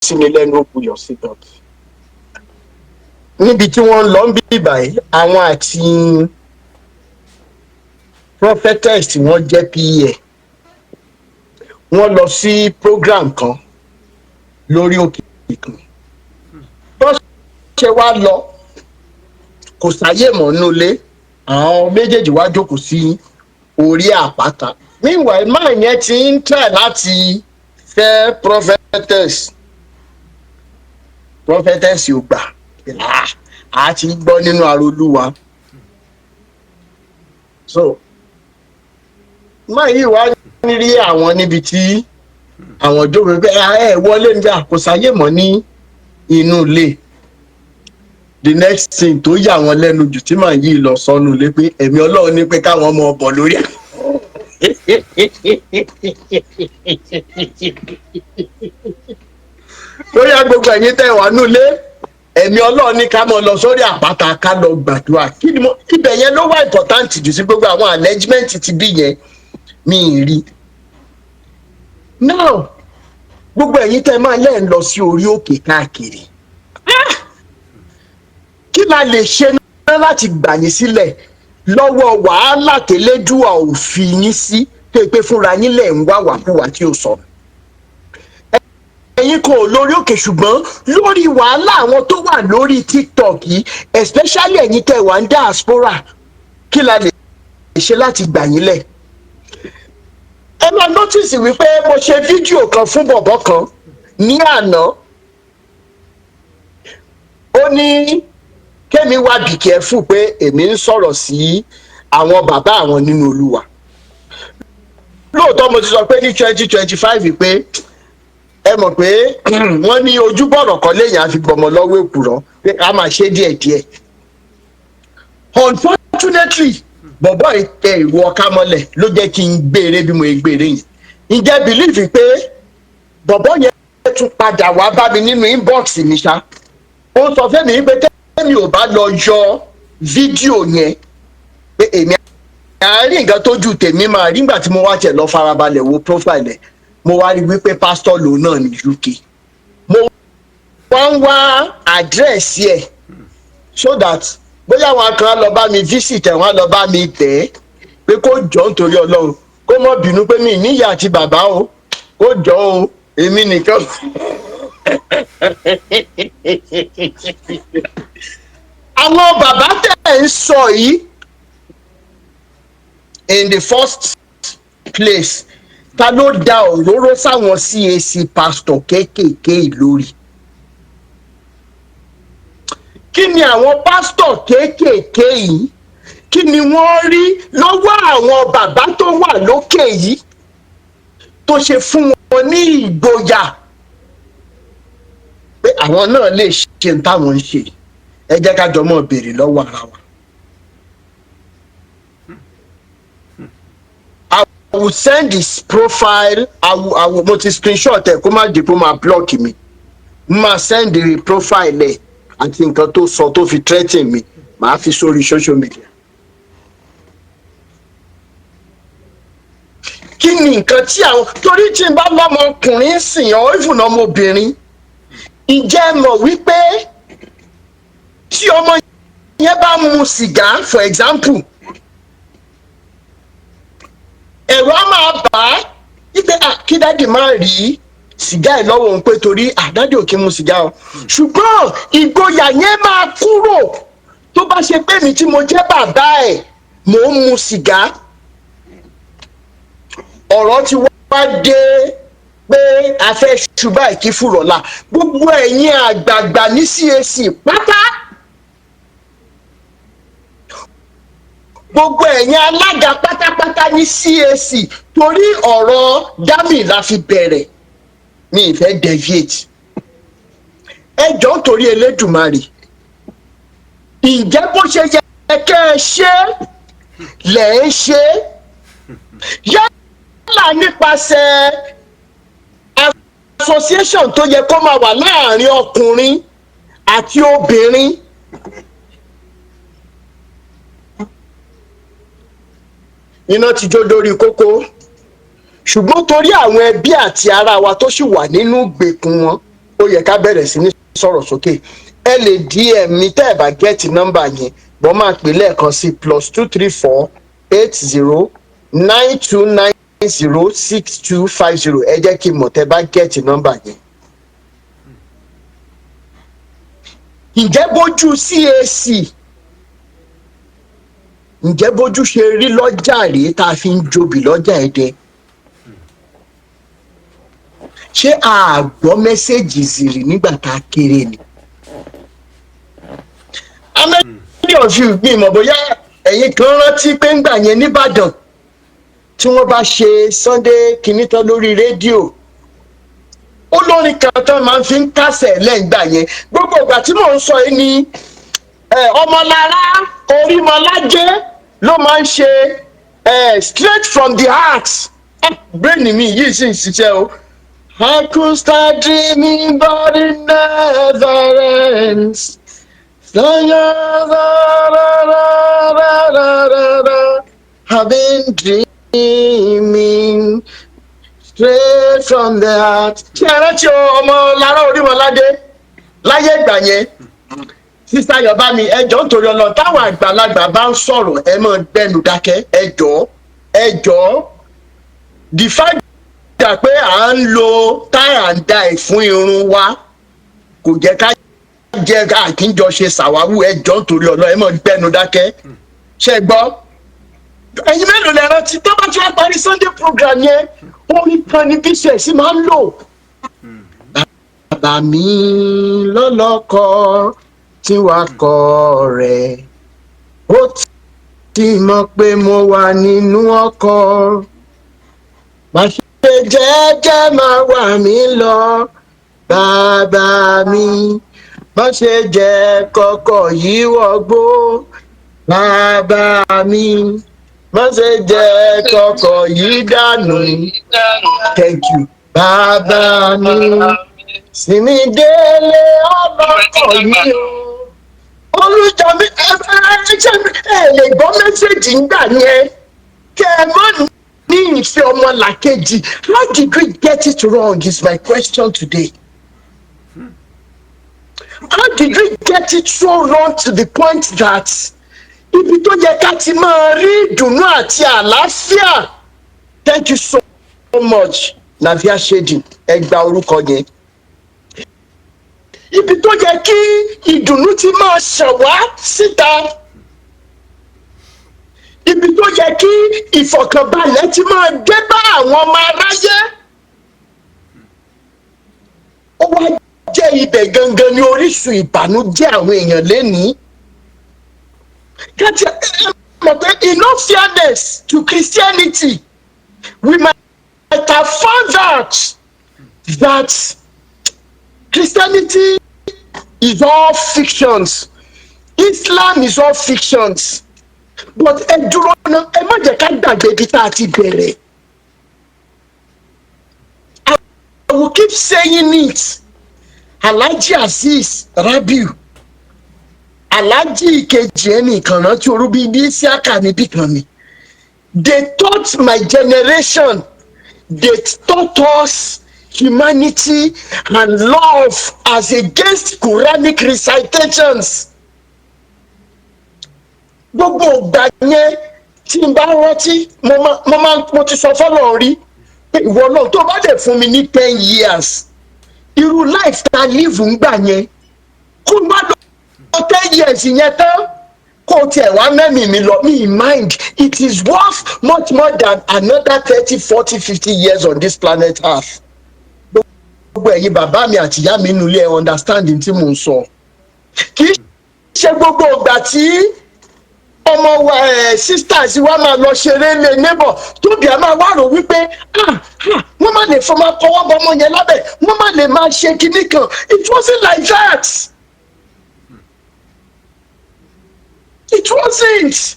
Sí mi lẹ́nu, ó buyọ̀ sí dọ̀tí níbi tí wọ́n ń lọ ń bí báyìí. Àwọn àti prophetess tí wọ́n jẹ́ pa, wọ́n lọ sí program kan lórí òkè kan. Bó ṣe wá lọ, kò sáyè mọ́ nulẹ̀. Àwọn méjèèjì wá jókòó sí orí àpáta. Meanwhile, man yẹn ti ń try láti fẹ́ prophetess. Prophetess ò gbà. A ti gbọ́ nínú ara Olúwa. So man yìí wá rí àwọn níbi tí àwọn jókòó pé ẹ wọlé nígbà kò sáyè mọ́ ní inú ilé. The next thing tó yà wọ́n lẹ́nu jù, tí man yìí lọ sọnù lé pé ẹ̀mí Ọlọ́run ní pé káwọn ọmọ ọbọ̀ lórí ẹ̀. Bóyá gbogbo ẹ̀yin tẹ́ wà nulẹ̀, ẹ̀mí Ọlọ́run ní ká mọ̀ lọ sórí àpáta, ká lọ gbàdúrà. Kí ni mo ibẹ̀ yẹn ló wà important jù sí gbogbo àwọn allegement ti bí yẹn mi ì rí. Now, gbogbo ẹ̀yin tẹ́ máa lẹ́ ń lọ sí orí òkè káàkiri, kí la lè ṣe náà láti gbà yín sílẹ̀ lọ́wọ́ wàhálà tẹ́lẹ́dùà ò fi yín sí, tó pé fúnra yín lẹ̀ ń wá wàkúwà tí ò sọnù? Ẹ̀yin kò lórí òkè, ṣùgbọ́n lórí wàhálà àwọn tó wà lórí TikTok yìí, especially ẹ̀yin tẹ́ wà ń diaspora, kí la lè ṣe láti gbà yín lẹ̀? Ẹ máa notice wípé mo ṣe fídíò kan fún bọ̀bọ̀ kan ní àná. Ó ní kémi wá be careful pé èmi ń sọ̀rọ̀ sí àwọn bàbá àwọn nínú Olúwa. Lóòótọ́, mo ti sọ pé ní 2025 pé ẹ mọ̀ pé wọ́n ní ojúbọ̀rọ̀ kan léèyàn á fi gbọmọ lọ́wọ́ èkùrọ́, pé a máa ṣe díẹ̀díẹ̀. Unfortunately, bọ̀bọ̀ ìtẹ ìrù ọ̀ká mọ́lẹ̀ ló jẹ́ kí n gbére bí mo gbére yìí. Ǹjẹ́ believe pé bọ̀bọ̀ yẹn tún padà wá bá mi nínú inbox mi ṣá? Ó sọ fẹ́mi pé tẹ́mi ò bá lọ yọ fídíò yẹn, pé èmi àárín nǹkan tójú tèmi máa rí. Nígbà tí mo wá tẹ̀ lọ farabalẹ̀ wo profile ẹ̀, mo wá rí wípé pásítọ̀ lòun náà ní UK. Mo wá ń wá àdírẹ́sì ẹ̀ so that bóyá àwọn kan lọ bá mi visit ẹ̀, wọ́n lọ bá mi tẹ̀ ẹ́ pé kó jọ nítorí Ọlọ́run, kó mọ̀ bínú pé mi níyà àti bàbá o, kó jọ o, èmi nìkan. Àwọn bàbá tẹ̀ ń sọ yìí, in the first place, ta ló da òróró sáwọn CAC pastor kéékèèké yìí lórí? Kí ni àwọn pásítọ̀ kéékèèké yìí, kí ni wọ́n rí lọ́wọ́ àwọn bàbá tó wà lókè yìí tó ṣe fún wọn ní ìgboyà pé àwọn náà lè ṣe ní táwọn ń ṣe? Ẹ jẹ́ ká jọ mọ́ béèrè lọ́wọ́ ara wa. I will send his profile. I will mo ti screenshot ẹ kó má di kó máa block mi. Mo máa send the profile ẹ àti nǹkan tó sọ tó fi threaten mi, màá fi sórí social media. Kí ni nǹkan tí àwọn, torí tí n bá lọ́mọkùnrin sìn ọ́, ìfúnná ọmọbìnrin, ǹjẹ́ ẹ mọ̀ wípé tí ọmọ yẹn bá mu sìgá, for example, ẹ̀rọ á máa bà á wípé kí daddy má rí sìgá ẹ̀ lọ́wọ́ òun, pé torí daddy ò kí mu sìgá o. Ṣùgbọ́n ìgboyà yẹn máa kúrò tó bá ṣe pé mi tí mo jẹ́ bàbá ẹ̀, mò ń mu sìgá. Ọ̀rọ̀ ti wá dé pé a fẹ́ ṣùgbọ́n ìkí fúrọ̀lá. Gbogbo ẹ̀yin àgbààgbà ní CAC pátá, gbogbo ẹ̀yin alága pátápátá ní CAC, torí ọ̀rọ̀ dami la fi bẹ̀rẹ̀, mi ì fẹ́ deviate. Ẹ jọ̀ọ́, nítorí Elédùmarè, ǹjẹ́ bó ṣe yẹ kẹ́ ẹ ṣe lẹ̀ ń ṣe, yálà nípasẹ̀ association tó yẹ kó máa wà láàrin ọkùnrin àti obìnrin, iná ti jó lórí kókó, ṣùgbọ́n torí àwọn ẹbí àti ará wa tó sì wà nínú ìgbèkùn wọn, Ó yẹ ká bẹ̀rẹ̀ sí ní sọ̀rọ̀ sókè. Ẹ lè DM mi tẹ́ ẹ bá get nọ́mbà yẹn bọ́n. Máa pè lẹ́ẹ̀kan sí: +234 80 9290 6250. Ẹ jẹ́ kí n mọ̀ tẹ́ bá get nọ́mbà yẹn. Ǹjẹ́ bójú CAC, ǹjẹ́ bójú ṣe rí lọ́jà rèé tá a fi ń jobi lọ́jà Ẹdẹ? Ṣé a gbọ́ message zìrì nígbà tá a kéré ni? How many of you, mi mọ̀ bóyá ẹ̀yin kan rántí pé ńgbà yẹn nìbàdàn, tí wọ́n bá ṣe Sunday kìíní tán lórí rédíò, olórin kan tán máa ń fi ń kásẹ̀ lẹ́ǹgbà yẹn? Gbogbo ìgbà tí mò ń sọ yìí ni Ọmọlára Orímọlájẹ́ ló máa ń ṣe "Straight from the Heart". Brain mi yìí sì ń ṣiṣẹ́ o. I could start dreaming, but it never ends. I've been dreaming straight from the heart. Ṣé ẹ rántí Ọmọlára Orímọládé láyé ìgbà yẹn? Sister Yorùbá mi, ẹ jọ̀ọ́, nítorí Ọlọ́run, táwọn àgbàlagbà bá ń sọ̀rọ̀, ẹ máa gbẹ́nu dákẹ́. Ẹ jọ̀ọ́, ẹ jọ̀ọ́. The fact that pé à ń lo tie and dye fún irun wa kò jẹ́ ká jẹ́ àkínjọ ṣe ṣàwáwù. Ẹ jọ̀ọ́, nítorí Ọlọ́run, ẹ máa gbẹ́nu dákẹ́. Ṣe gbọ́? Ẹ̀yin mélòó lẹ rántí tó bá ti wá parí Sunday program yẹn, orin kan ní BCS máa ń lò? Bàbá mi lọ́lọ́kọ tí wàá kọ rẹ̀, ó ti mọ̀ pé mo wà nínú ọkọ̀, má ṣe jẹ́jẹ́ máa wà mí lọ, bàbá mi, má ṣe jẹ́ kọ́kọ́ yìí wọgbó, bàbá mi, má ṣe jẹ́ kọ́kọ́ yìí dànù. Thank you. Bàbá mi, sinmi délé ọlọ́kọ̀ yìí o. Olùjọ mi, ẹ ẹ ṣe ẹ lè gbọ́ message ńgbà yẹn kẹ ẹ má ní ìfẹ́ ọmọlàkejì. How did we get it wrong is my question today. How did we get it so wrong to the point that ibi tó yẹ ká ti máa rí ìdùnnú àti àlàáfíà? Thank you so much, Navia Shedin. Ẹ gba orúkọ yẹn. Ibi tó yẹ kí ìdùnnú ti máa ṣàn wá síta, ibi tó yẹ kí ìfọ̀kànbalẹ̀ ti máa dé bá àwọn ọmọ aráyé, ó wá jẹ́ ibẹ̀ gangan ní orísun ìbànújẹ́ àwọn èèyàn lénìí. Kájí ẹ mọ̀ pé in all fairness to Christianity, we might have found out that Christianity is all fictions, Islam is all fictions, but ẹ dúró ná, ẹ má jẹ́ ká gbàgbé ibi tá a ti bẹ̀rẹ̀. I will keep saying it. Alhaji Azeez Rabiu, Alhaji ìkejì, ẹnìkan rántí orúbí bí Isiaka níbí kan ni. They taught my generation, they taught us humanity and love as against Quranic recitations. Gbogbo ìgbà yẹn tí n bá rántí, mo máa mo ti sọ fọlọ́run rí pé ìwọ náà, tó bá dẹ̀ fún mi ní 10 years, irú life ta live ń gbà yẹn, kó má lọ 10 years yẹn tán, kó o tiẹ̀ wá mẹ́mìí mi lọ, me mind, it is worth much more than another 30, 40, 50 years on this planet Earth. Gbogbo ẹ̀yin bàbá mi àti ìyá mi nulẹ̀, understanding tí mò ń sọ, kì í ṣe gbogbo ìgbà tí ọmọ wa, ẹ sisters wa máa lọ ṣeré lé neighbor, tóbi a máa wá rò wípé, ah ah, wọ́n má lè fọmọ kọwọ́ bọmọ yẹn lábẹ́, wọ́n má lè máa ṣe kinní kan. It wasn't like that. It wasn't.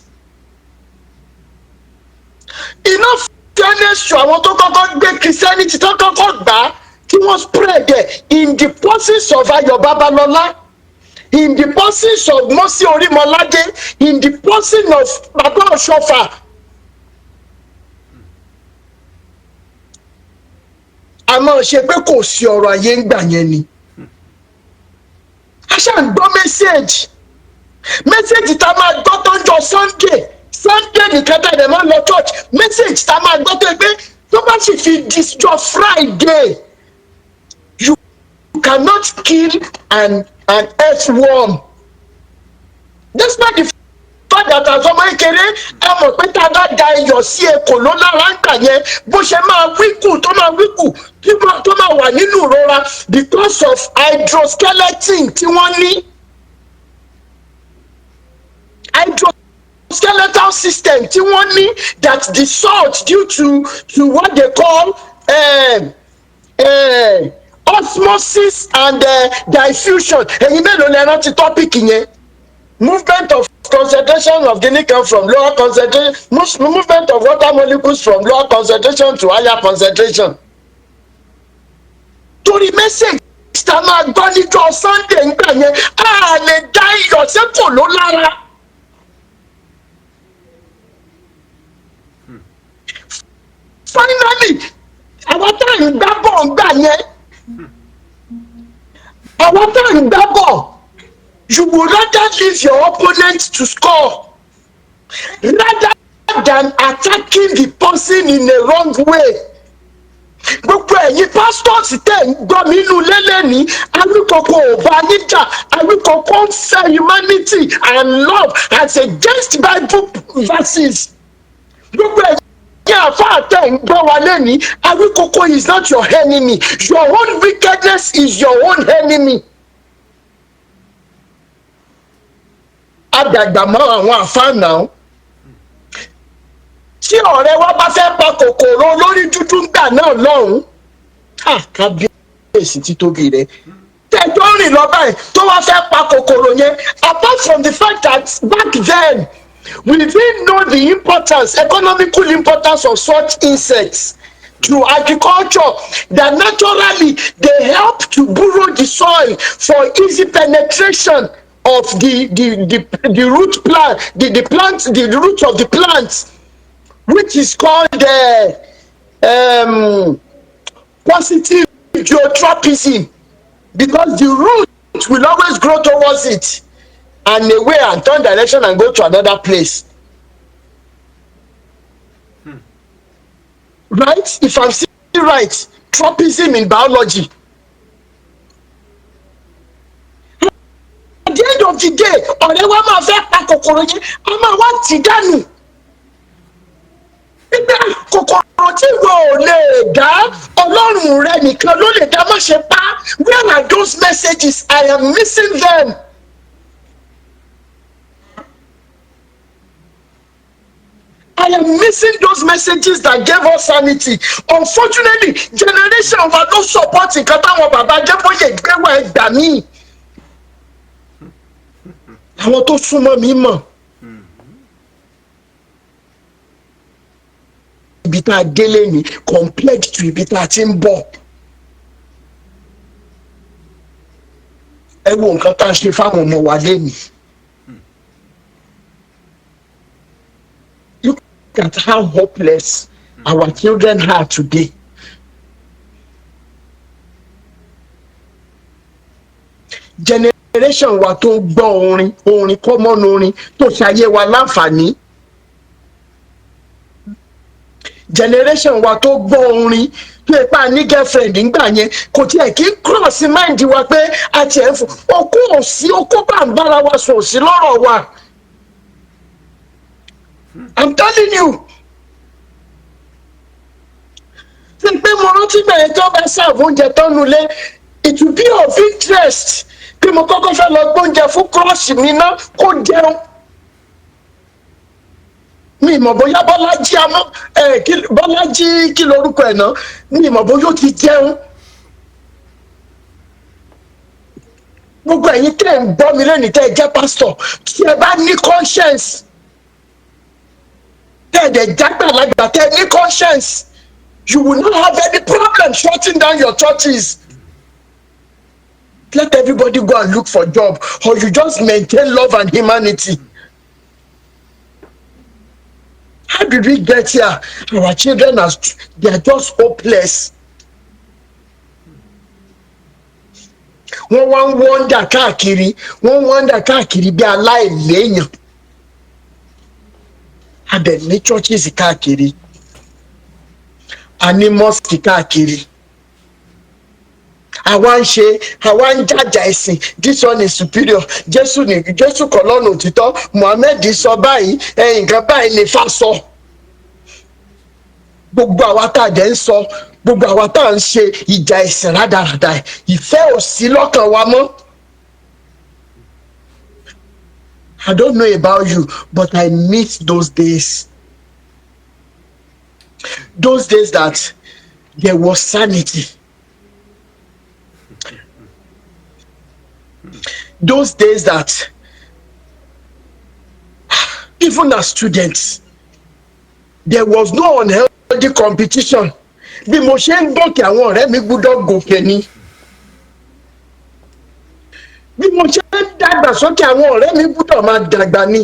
Enough fairness to àwọn tó kọ́kọ́ gbé Christianity, tó kọ́kọ́ gbà á, tí wọ́n spread it in the process of Ayọ̀ Babalọ́lá, in the persons of Mose Orimolade, in the person of Baba Oshofa. Àmọ́ ṣe pé kò sí ọrọ̀ ayé ń gbà yẹn ni. A ṣáà ń gbọ́ message. Message tá a máa gbọ́ tó ń jọ Sunday, Sunday nìkan tẹ̀lé máa ń lọ church. Message tá a máa gbọ́ tó pé tó bá sì fi di jọ Friday, you cannot kill an earthworm. Despite the fact that as ọmọ kékeré, a mọ̀ pé tá a bá da iyọ̀ sí ekòló lára ń kà yẹn, bó ṣe máa weaken, tó máa weaken, tó máa wà nínú ìrora because of hydroskeleton tí wọ́n ní, hydroskeletal system tí wọ́n ní, that the salt, due to what they call osmosis and diffusion. Ẹ̀yin mélòó lẹ rántí topic yẹn? Movement of concentration of guinea from lower concentration, movement of water molecules from lower concentration to higher concentration. Torí message tá a máa gbọ́ níjọ́ Sunday ńgbà yẹn, a lè dá iyọ̀ sékòló lára. Finally, àwọn tá à ń gbá bọ̀ ńgbà yẹn, àwọn tá à ń gbá bọ̀, you would rather leave your opponent to score rather than attacking the person in a wrong way. Gbogbo ẹ̀yin pastors tẹ̀ ń gbọ́ mi inú lélẹ́ni, Awíkoko ò bá níjà. Awíkoko ń fẹ́ humanity and love as against Bible verses. Gbogbo ẹ̀yin àfáà tẹ̀ ń gbọ́ wa lẹ́ni, Awíkoko is not your enemy. Your own wickedness is your own enemy. Àdàgbà mọ́ àwọn àfáà náà, tí ọ̀rẹ́ wa bá fẹ́ pa kòkòrò olórí dúdú ńgbà náà lọ́hùn-ún, kábíyèsí títóbi rẹ̀, tẹjọ́ rìn lọ báyìí tó wá fẹ́ pa kòkòrò yẹn, apart from the fact that back then we didn't know the importance, economical importance of such insects to agriculture, that naturally they help to burrow the soil for easy penetration of the root plant, the plant, the root of the plant, which is called positive geotropism, because the root will always grow towards it and away and turn direction and go to another place. Right? If I'm still right, tropism in biology. At the end of the day, ọ̀rẹ́ wa máa fẹ́ pa kòkòrò yẹn, a máa wá tì dànù. Nígbà kòkòrò tí ìwọ ò lè dá, Ọlọ́run rẹ nìkan ló lè dá, má ṣe pa. Where are those messages? I am missing them. I am missing those messages that gave us sanity. Unfortunately, generation wa ló support nǹkan táwọn bàbá Adébóyè gbé wá. Ẹgbà míì. Àwọn tó súnmọ́ mi mọ̀. Ibi tá a délé ni compared to ibi tá a ti ń bọ̀. Ẹ wo nǹkan tá a ṣe fáwọn ọmọ wa lénìí. Look at how hopeless our children are today. Generation wa tó ń gbọ́ orin, orin common, orin tó ṣayé wa láǹfààní. Generation wa tó gbọ́ orin tó ipa ní girlfriend ńgbà yẹn, kò tiẹ̀ kí cross mind wa pé a tiẹ̀ ń fò okó òsì, okó bá ń bára wa sùn òsì lọ́rọ̀ wa. I'm telling you. Ṣé pé mo rántí bẹ̀rẹ̀ tó bá serve oúnjẹ tọ́nu lé, it will be of interest pé mo kọ́kọ́ fẹ́ lọ gbóúnjẹ fún crush mi ná kó jẹun. Mi mọ̀ bóyá Bọ́lájí amọ́ ẹ̀ kí Bọ́lájí, kí lorúkọ ẹ̀ náà, mi mọ̀ bóyá ó ti jẹun. Gbogbo ẹ̀yin tẹ́ ń gbọ́ mi lẹ́nu, tẹ́ ẹ jẹ́ pásítọ̀, tí ẹ bá ní conscience, tẹ́ ẹ dẹ̀ jágbàlagbà, tẹ́ ẹ ní conscience, you will not have any problem shutting down your churches. Let everybody go and look for job, or you just maintain love and humanity. How did we get here? Our children are, they are just hopeless. Wọ́n wá ń wander káàkiri, wọ́n ń wander káàkiri bí aláìléèyàn. A dẹ̀ ní churches káàkiri, a ní mosque káàkiri. Àwa ń ṣe, àwa ń jàjà ẹ̀sìn. This one is superior. Jésù ní, Jésù kọ́ lọ́nà òtítọ́, Muhammed sọ báyìí, ẹ̀yìn nǹkan báyìí ní Ifá sọ. Gbogbo àwa tá a jẹ́ ń sọ, gbogbo àwa tá à ń ṣe ìjà ẹ̀sìn rádaràda ẹ̀, ìfẹ́ ò sí lọ́kàn wa mọ́. I don't know about you, but I miss those days. Those days that there was sanity. Those days that even as students, there was no unhealthy competition. Bí mo ṣe ń gòkè, àwọn ọ̀rẹ́ mi gbúdọ̀ gòkè ni. Bí mo ṣe ń dàgbà sókè, àwọn ọ̀rẹ́ mi gbúdọ̀ máa dàgbà ni.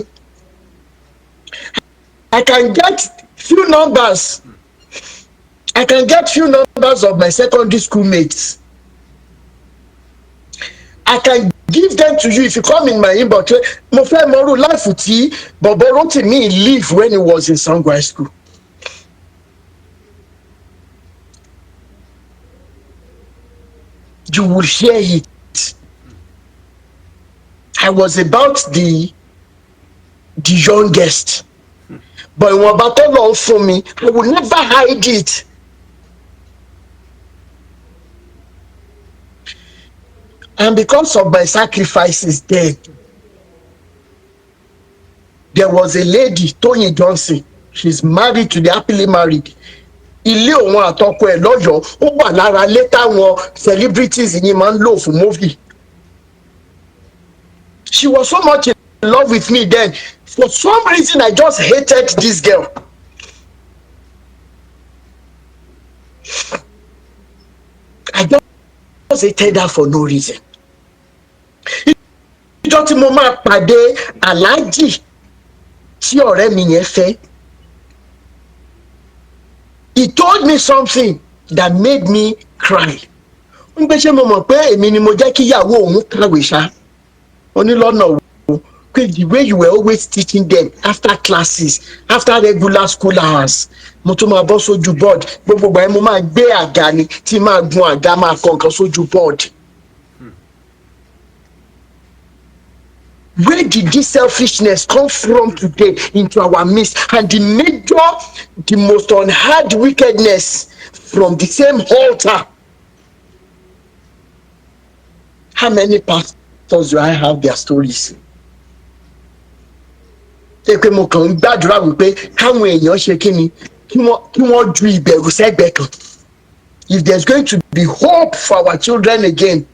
I can get few numbers of my secondary school mates. I can give them to you if you come in my inbox. Mo fẹ́ mọrú life tí bọ̀bọ̀ Rotimi live when he was in Sango High School. You will hear it. I was about the youngest, but ìwọ̀nba tó lọ fún mi, I will never hide it. And because of my sacrifices then, there was a lady, Toyin Johnson. She's married to the happily married. Ilé òun àtọkọ ẹ̀ lọ́yọ̀ọ́, ó wà lára ilé táwọn celebrities yìí máa ń lò fún movie. She was so much in love with me then. For some reason, I just hated this girl. I just hated her for no reason. Ìjọ́ tí mo máa pàdé Aláàjì tí ọ̀rẹ́ mi yẹn fẹ́, he told me something that made me cry. Ń gbé, ṣé mo mọ̀ pé èmi ni mo jẹ́ kí ìyàwó òun kàwé ṣá? Onílọ́nà wo? Pé the way you were always teaching them after classes, after regular school hours, mo tún máa bọ́ sójú board. Gbogbo ìgbà yẹn, mo máa gbé àga ni, tí máa gun àga, máa kọ nǹkan sójú board. Where did this selfishness come from today into our midst? And the major, the most unheard wickedness from the same altar. How many pastors do I have their stories? Ṣé pé mo kàn ń gbàdúrà wípé káwọn èèyàn ṣe kí ni, kí wọ́n ju ìbẹ̀rù sẹ́gbẹ̀ẹ́ kan? If there's going to be hope for our children again,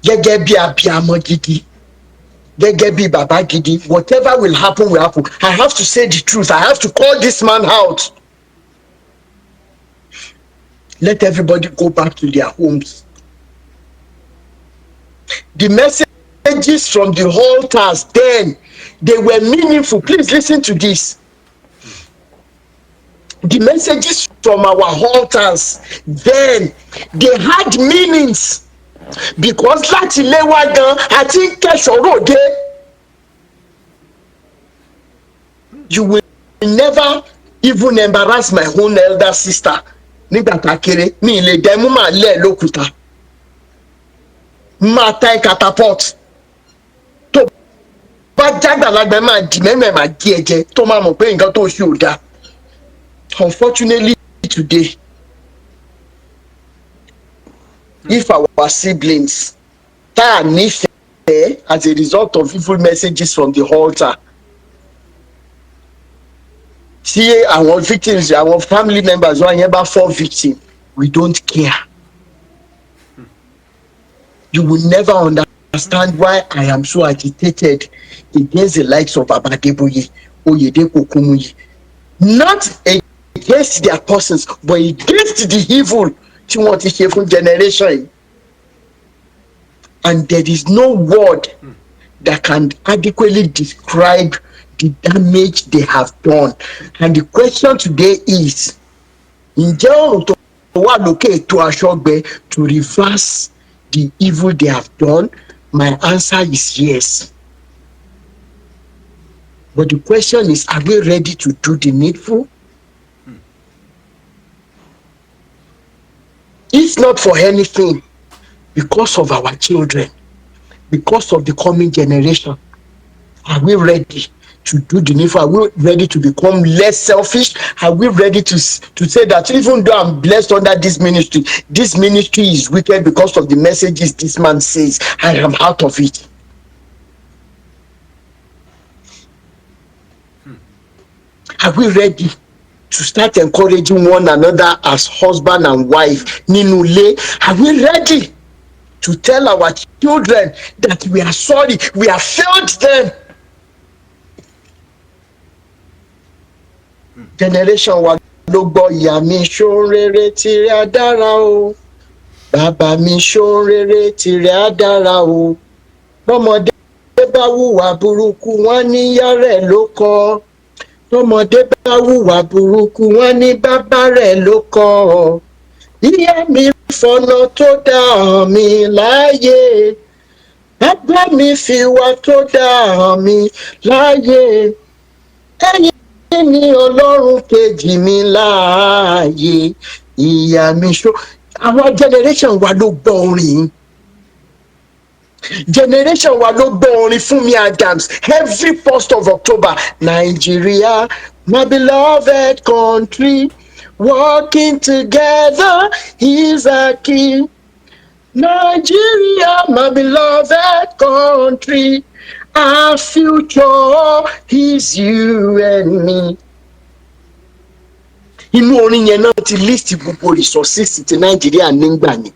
gẹ́gẹ́ bí abiamọ gidi, gẹ́gẹ́ bí bàbá gidi, whatever will happen will happen. I have to say the truth. I have to call this man out. Let everybody go back to their homes. The messages from the altars then, they were meaningful. Please listen to this. The messages from our altars then, they had meanings, because láti ilé wa gan àti ń kẹsàn ròde. You will never even embarrass my own elder sister. Nígbà tá a kéré, mi ì lè dẹ́mú, màá lẹ̀ lókùúta, máa ta ẹ catapult. Tó bá jágbàlagbà, máa dì mẹ́mẹ́, máa gé ẹ jẹ, tó máa mọ̀ pé nǹkan tó ṣe ò dáa. Unfortunately today, if our siblings tá a nífẹ̀ẹ́, as a result of evil messages from the altar, tí àwọn victims, àwọn family members wa yẹn bá fall victim, we don't care. You will never understand why I am so agitated against the likes of Baba Adeboye, Oyedepo, Kumuyi. Not against their persons, but against the evil tí wọ́n ti ṣe fún generation yìí. And there is no word that can adequately describe the damage they have done. And the question today is, ǹjẹ́ òrùn tó wà lókè ètò aṣọ́gbẹ to reverse the evil they have done? My answer is yes. But the question is, are we ready to do the needful? If not for anything, because of our children, because of the coming generation, are we ready to do the needful? Are we ready to become less selfish? Are we ready to say that even though I'm blessed under this ministry is wicked because of the messages this man says, I am out of it? Are we ready to start encouraging one another as husband and wife nínú ilé? Are we ready to tell our children that we are sorry, we have failed them? Generation wa ló gbọ́, ìyá mi ṣóhun rere tìrẹ á dára o, bàbá mi ṣóhun rere tìrẹ á dára o, bọ́mọdé bá hùwà burúkú wọ́n ní ìyá rẹ̀ ló kọ́, tọmọdé bá hùwà burúkú wọ́n ní bàbá rẹ̀ ló kọ́, ìyá mi fọ̀nà tó dá hàn mí láàyè, bàbá mi fìwà tó dá hàn mí láàyè, ẹ̀yin ní Ọlọ́run kejì mi láàyè, ìyá mi ṣó. Àwọn generation wa ló gbọ́ orin, generation wa ló gbọ́ orin Fúnmi Adams every 1st of October. Nigeria, my beloved country, working together is a key. Nigeria, my beloved country, our future is you and me. Inú orin yẹn náà ti list gbogbo resources ti Nàìjíríà nígbà yẹn.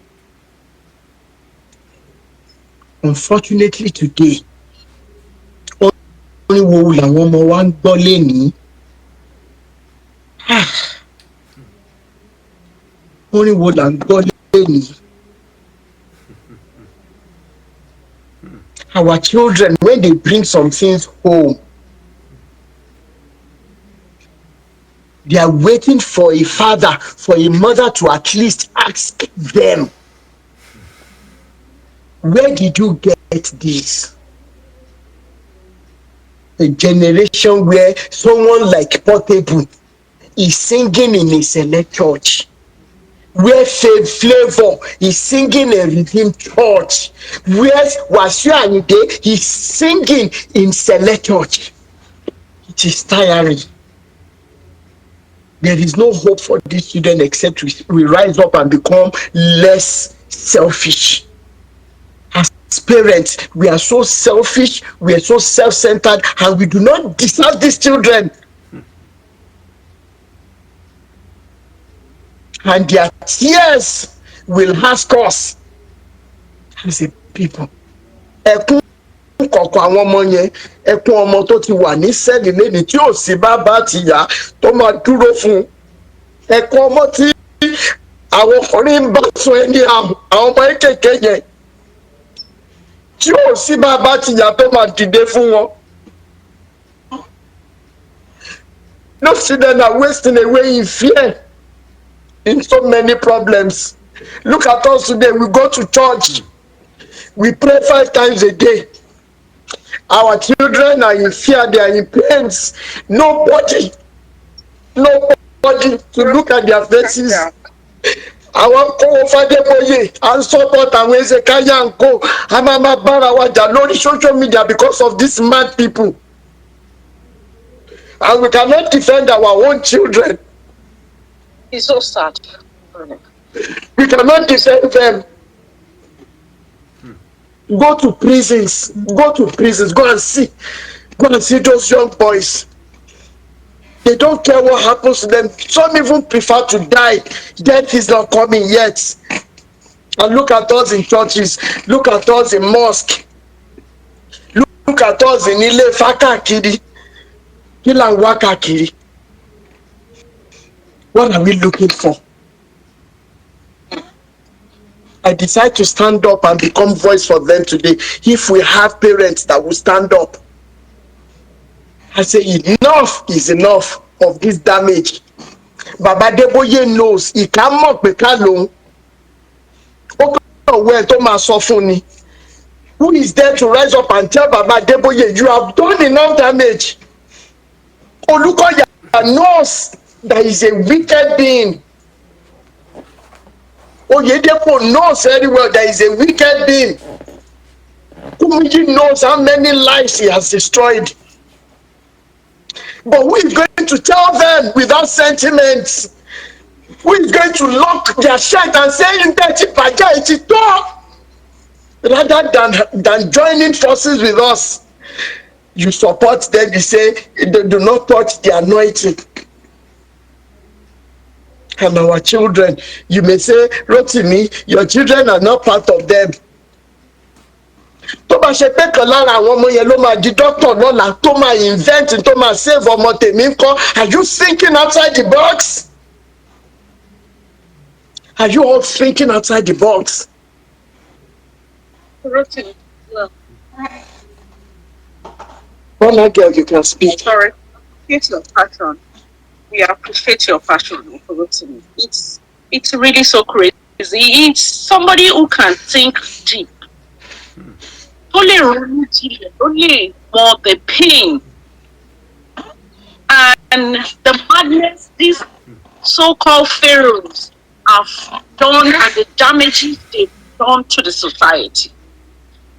Unfortunately today, orin wo làwọn ọmọ wa ń gbọ́ lénìí? Ah. Orin wo là ń gbọ́ lénìí? Our children, when they bring some things home, they are waiting for a father, for a mother to at least ask them, where did you get this? A generation where someone like Portable is singing in a select church, where Flavour is singing in Redeemed Church, where Wasiu Ayinde is singing in select church. It is tiring. There is no hope for these children except we rise up and become less selfish. As parents, we are so selfish, we are so self-centered, and we do not deserve these children. And their tears will ask us as a people. Ẹkún kọ̀ọ̀kan àwọn ọmọ yẹn, ẹkún ọmọ tó ti wà ní sẹ́ẹ̀lì lẹ́ni tí ò sí bàbá àti ìyá tó máa dúró fún un. Ẹkún ọmọ tí àwọn ọkùnrin ń bá sùn ẹni àwọn ọmọ kéékèèké yẹn tí ò sí bàbá àti ìyá tó máa dìde fún wọn. Those children are wasting away in fear, in so many problems. Look at us today. We go to church. We pray 5 times a day. Our children are in fear. They are in pains. Nobody to look at their faces. Àwọn kówó Fádébóyè à ń support àwọn Hezekiah and co. A máa ma bára wa jà lórí social media because of these mad people. And we cannot defend our own children. It's so sad. We cannot defend them. Go to prisons. Go to prisons. Go and see. Go and see those young boys. They don't care what happens to them. Some even prefer to die. Death is not coming yet. And look at us in churches. Look at us in mosque. Look at us in ilé Ifá káàkiri. Kí là ń wá káàkiri? What are we looking for? I decide to stand up and become voice for them today. If we have parents that will stand up, I say enough is enough of this damage. Baba Adébóyè knows. Ìka mọ̀ pé ká lòun ó kàn wọ ẹ tó máa sọ fún ni. Who is there to rise up and tell Baba Adébóyè, "You have done enough damage"? Olúkọ̀yà knows that he is a wicked being. Oyedepo knows very well that he is a wicked being. Kumuyi knows how many lives he has destroyed. But who is going to tell them without sentiments? Who is going to lock their shirt and say, "Ǹtẹ́ ti bàjẹ́ ẹ̀ ti tó"? Rather than joining forces with us, you support them. You say they do not touch the anointing. And our children, you may say, "Rotimi, your children are not part of them." Tó bá ṣe pé kan lára àwọn ọmọ yẹn ló máa di doctor lọ́la, tó máa invent, tó máa save ọmọ tèmi ńkọ́? Are you thinking outside the box? Are you all thinking outside the box? Rotimi, well, Bola girl, you can speak. Sorry. Appreciate your passion. We appreciate your passion, Rotimi. It's really so crazy. It's somebody who can think deep. Tó lè ronú jinlẹ̀, tó lè mọ the pain and the madness these so-called pharaohs have done and the damages they've done to the society.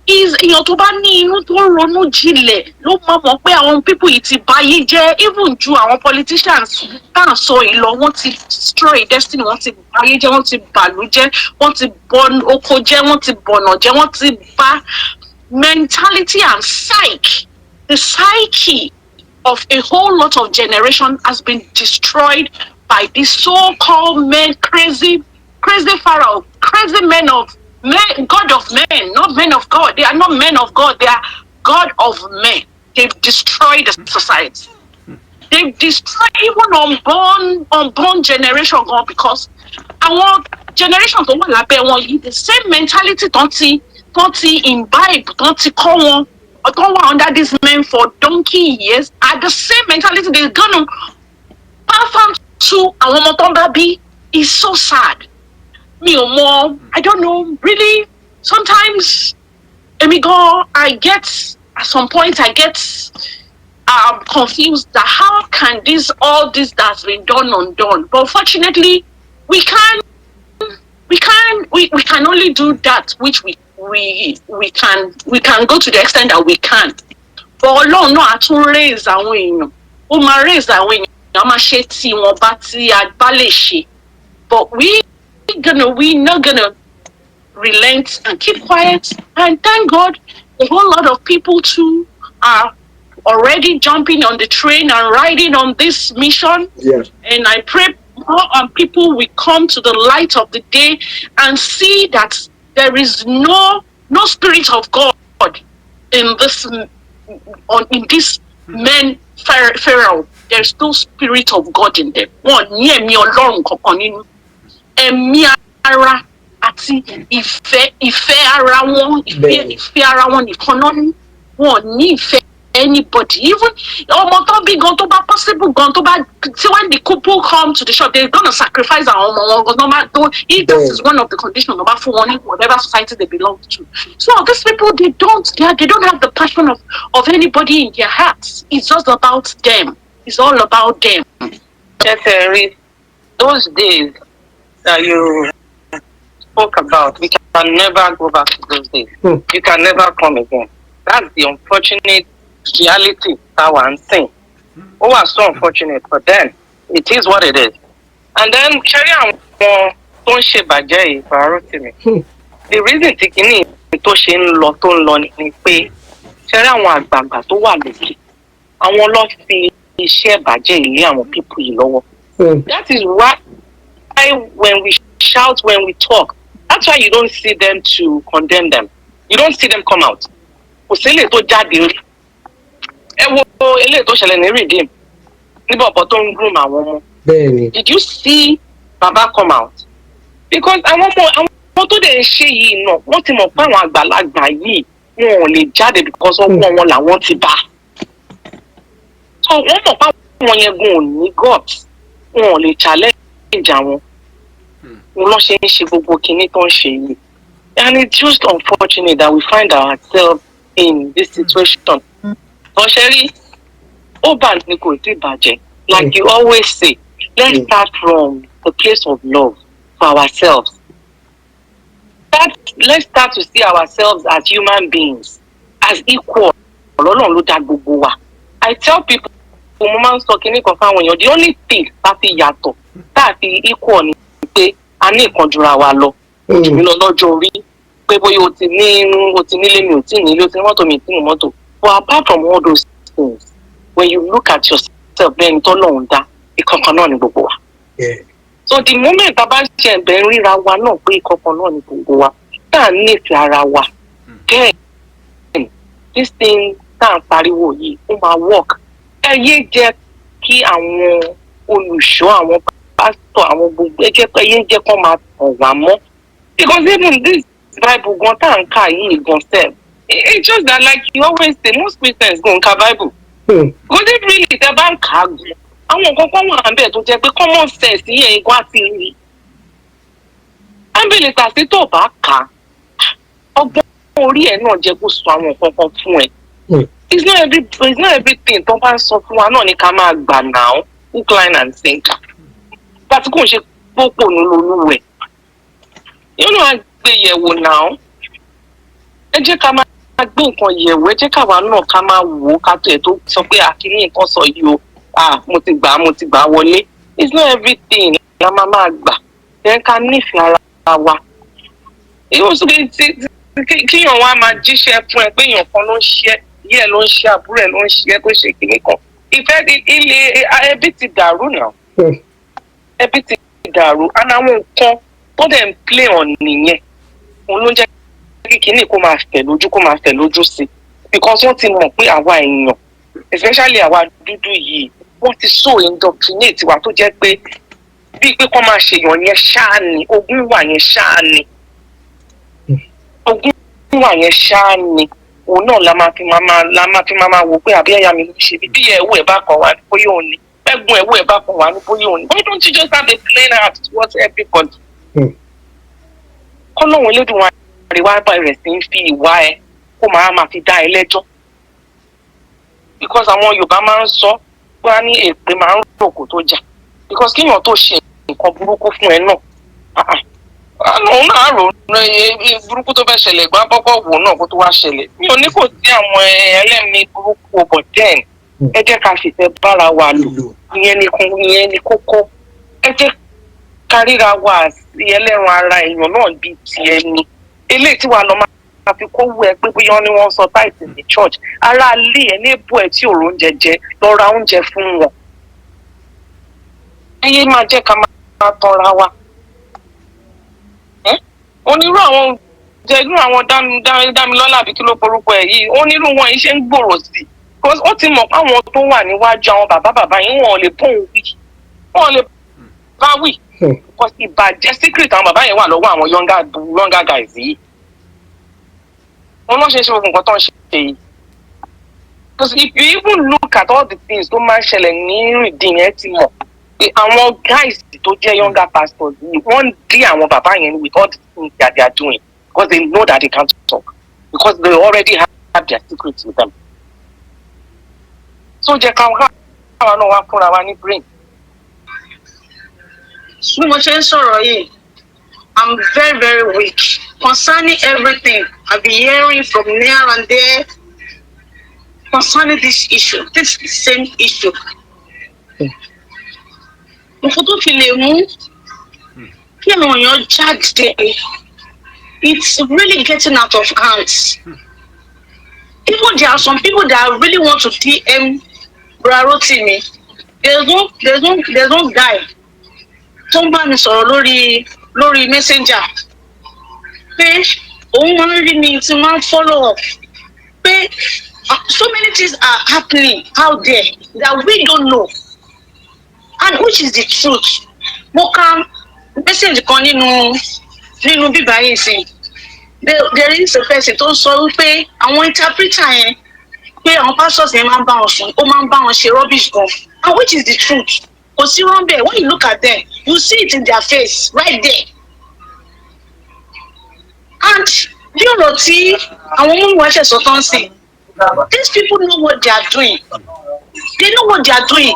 Is èèyàn tó bá ní inú tó ronú jinlẹ̀ ló mọ̀ mọ̀ pé àwọn people yìí ti báyé jẹ́, even ju àwọn politicians tá à ń sọ yìí lọ. Wọ́n ti destroy destiny, wọ́n ti báyé jẹ́, wọ́n ti bàlú jẹ́, wọ́n ti bọ oko jẹ́, wọ́n ti bọ̀nà jẹ́, wọ́n ti bà mentality and psyche, the psyche of a whole lot of generation has been destroyed by these so-called men, crazy, crazy pharaoh, crazy men of men, God of men, not men of God. They are not men of God. They are God of men. They've destroyed the society. They've destroyed even unborn generation gan, because àwọn generation tó wà lábẹ́ wọn yìí, the same mentality tó ti imbibe, tó ti kọ́ wọn, tó wà under these men for donkey years, are the same mentality they gonna pass on to àwọn ọmọ tó ń bá bí. Is so sad. Mi ò mọ, I don't know, really. Sometimes èmi gan, I get, at some point I get confused that how can this, all this that's been done undone. But fortunately, we can only do that which we can go to the extent that we can. But Ọlọ́run náà á tún raise àwọn èèyàn, ó máa raise àwọn èèyàn, á máa ṣe tí wọn bá tí a bá lè ṣe. But we not gonna relent and keep quiet. And thank God, a whole lot of people too are already jumping on the train and riding on this mission. And I pray more and people will come to the light of the day and see that there is no spirit of God in this men pharaoh. There is no spirit of God in them. Wọn ní ẹ̀mí Ọlọ́run kankan nínú. Ẹ̀mí ara àti ìfẹ́ ara wọn, ìfẹ́ ìfẹ́ ara wọn nìkan náà ní. Wọn ní ìfẹ́ anybody, even ọmọ tó bí gan, tó bá possible gan, tó bá tí when the couple come to the shop, they gonna sacrifice àwọn ọmọ wọn gan normal though, if that is one of the conditions tó bá fún wọn ní whatever society they belong to. So these people, they don't have the passion of anybody in their hearts. It's just about them. It's all about them. Ṣẹ́tẹ̀rí, those days that you spoke about, we can never go back to those days. You can never come again. That's the unfortunate reality táwa ń sìn. Ó wà so unfortunate, but then it is what it is. And then ṣẹ́rí àwọn tó ń ṣèbàjẹ́ yìí, Fàárọ̀tìmí. The reason tí kìíní tó ṣe ń lọ tó ń lọ ni pé ṣẹ́rí àwọn àgbààgbà tó wà lókè, àwọn ló fi iṣẹ́ ìbàjẹ́ ilé àwọn people yìí lọ́wọ́. That is why when we shout, when we talk, that's why you don't see them to condemn them. You don't see them come out. Kò sí eléyìí tó jáde rí. Ẹ wo eléyìí tó ṣẹlẹ̀ ní Redeem níbi ọ̀pọ̀ tó ń groom àwọn ọmọ. Did you see Baba come out? Because àwọn ọmọ, àwọn tó dẹ̀ ń ṣe yìí náà, wọ́n ti mọ̀ pé àwọn àgbàlagbà yìí, wọn ò lè jáde because ọwọ́ wọn làwọn ti bá. So wọ́n mọ̀ pé àwọn yẹn gan ò ní guts. Wọn ò lè challenge àwọn. Wọn lọ ṣe ń ṣe gbogbo kinní tó ń ṣe yìí, and it's just unfortunate that we find ourselves in this situation. But ṣé ẹ rí, ó bà ní kò tí ì bàjẹ́. Like you always say, let's start from the place of love for ourselves. Let's start to see ourselves as human beings, as equal. Ọlọ́run ló dá gbogbo wa. I tell people, mo máa ń sọ kinní kan fáwọn èèyàn, the only thing tá a fi yàtọ̀, tá a fi equal, ni pé a ní nǹkan jura wa lọ. Jù mí lọ lọ́jọ́ orí, pé bóyá o ti nílé, mi ò tí nílé, o ti ní mọ́tò, mi ò tí ní mọ́tò. But apart from all those things, when you look at yourself, bẹ́ẹ̀ ni tọ́lọ́run dá ìkankan náà ni gbogbo wa. So the moment tá a bá ṣe ẹ̀bẹ̀ ń ríra wa náà pé ìkankan náà ni gbogbo wa, tá à ń nífẹ̀ẹ́ ara wa, then this thing tá à ń pariwo yìí, ó máa work. Ẹ yé jẹ́ kí àwọn olùṣọ́, àwọn pásítọ̀, àwọn gbogbo, ẹ yé jẹ́ kó máa tàn wá mọ́, because even this Bible gan tá à ń kà yìí gan sef, it's just that, like you always say, most Christians go ń ka Bible. Because if really tẹ bá ń kà á gan, àwọn nǹkan kan wà níbẹ̀ tó jẹ́ pé common sense yẹn gan á ti rí ámbìlì tàbí tó bá kà á, ọgbọ́n orí ẹ̀ náà jẹ́ kó sọ àwọn nǹkan kan fún ẹ. It's not everything tó bá ń sọ fún wa náà ni ká máa gbà náà hook, line and sinker. Láti kò ń ṣe pópònú lolúwẹ̀ yóò náà gbé yẹ̀wò náà. Ẹ jẹ́ ká máa gbé nǹkan yẹ̀wò, ẹ jẹ́ káwa náà ká máa wò ó ká tó ẹ̀ tó sọ pé àkíní nǹkan sọ yìí o, ah, mo ti gbà á, mo ti gbà á wọlé. It's not everything la máa máa gbà. Ẹ ká nífẹ̀ẹ́ ara wa. Yóò sọ pé tí kíyàn wá máa jíṣẹ́ fún ẹ pé èèyàn kan ló ń ṣe yẹ́ ẹ, ló ń ṣe àbúrò ẹ, ló ń ṣe ẹ tó ṣe kinní kan, ìfẹ́ ilé ẹbí ti dàrú náà. Ẹbí ti dàrú, and àwọn nǹkan tó dẹ̀ ń play on nìyẹn, òun ló ń jẹ́ kí kinní kó máa fẹ̀ lójú, kó máa fẹ̀ lójú sí, because wọ́n ti mọ̀ pé àwa èèyàn, especially àwa dúdú yìí, wọ́n ti so indoctrinate wa tó jẹ́ pé bíi pé kọ́ máa ṣèyàn yẹn ṣáà ni ogún wà yẹn, ṣáà ni ogún wà yẹn, ṣáà ni òun náà la máa fi máa wò pé àbí ẹ̀yà mi ló ṣe bí ẹ̀wù ẹ̀ bá kàn wá ní bóyá òun ni, ẹ̀gbọ́n ẹ̀wù ẹ̀ bá kàn wá ní bóyá òun ni. Why don't you just have a plain heart towards everybody? Kọ́lọ́hún Elédùmarè wá bẹ̀rẹ̀ sí í fi ìwà ẹ kó máa fi dá ẹ lẹ́jọ́, because àwọn Yorùbá máa ń sọ pé wọ́n á ní èpè máa ń rò kó tó jà, because kíyàn tó ṣe nǹkan burúkú fún ẹ náà, ah, ah, òun náà rò ó burúkú tó fẹ́ ṣẹlẹ̀ gbọ́n kọ́kọ́ wò náà kó tó wá ṣẹlẹ̀. Mi ò ní kò sí àwọn ẹlẹ́mìí burúkú o, but then ẹ jẹ́ ká fìfẹ́ bára wa lò. Ìyẹn ni kókó. Ẹ jẹ́ ká ríra wa sí ẹlẹ́ran ara èèyàn náà bíi ti ẹni eléyìí tí wàá lọ máa fi kó wú ẹ pé bóyá wọ́n ní wọ́n sọ tithe ní church, ará ilé ẹ ní èbó ẹ tí òrò oúnjẹ jẹ, lọ ra oúnjẹ fún wọn. Ẹ yé máa jẹ́ ká máa tanra wa. Ẹ́, onírú àwọn jẹ irú àwọn Dámilọ́lá àbí kí ló porúkọ ẹ̀ yìí, onírú wọn yìí ṣe ń gbòòrò sí i, because ó ti mọ̀ pé àwọn tó wà níwájú àwọn bàbá bàbá yìí, wọn ò lè bóun wí, wọn ò lè bá wí, because ìbàjẹ́ secret àwọn bàbá yẹn wà lọ́wọ́ àwọn younger guys yìí. Wọn lọ́ ṣe ń ṣe gbogbo nǹkan tó ń ṣe yìí, because if you even look at all the things tó máa ń ṣẹlẹ̀ ní rìndìn yẹn, ti mọ̀ pé àwọn guys tó jẹ́ younger pastors yìí, wọ́n ń dí àwọn bàbá yẹn with all the things that they are doing, because they know that they can't talk, because they already have their secrets with them. So jẹ́ káwọn káwọn náà wá fúnra wa ní brain. Bí mo ṣe ń sọ̀rọ̀ yìí, I'm very, very weak concerning everything I've been hearing from near and there concerning this issue, this same issue. Nǹkan tó fi lè mú kí àwọn èèyàn jáde, it's really getting out of hands. Even there are some people that really want to DM Bra Rotimi. There's one guy tó ń bá mi sọ̀rọ̀ lórí Messenger pé òun máa ń rí mi tí máa ń follow up pé so many things are happening out there that we don't know, and which is the truth. Mo ka message kan nínú bíbá yìí sí. There is a person tó ń sọ wípé àwọn interpreter yẹn, pé àwọn pastors yẹn máa ń bá wọn sùn, ó máa ń bá wọn ṣe rubbish gan, and which is the truth. Kò Kò sí wọ́n bẹ́ẹ̀. When you look at them, you see it in their face right there. And bí ọ̀rọ̀ tí àwọn ọmọ ìwà ṣẹ̀ sọ tán sí, these people know what they are doing. They know what they are doing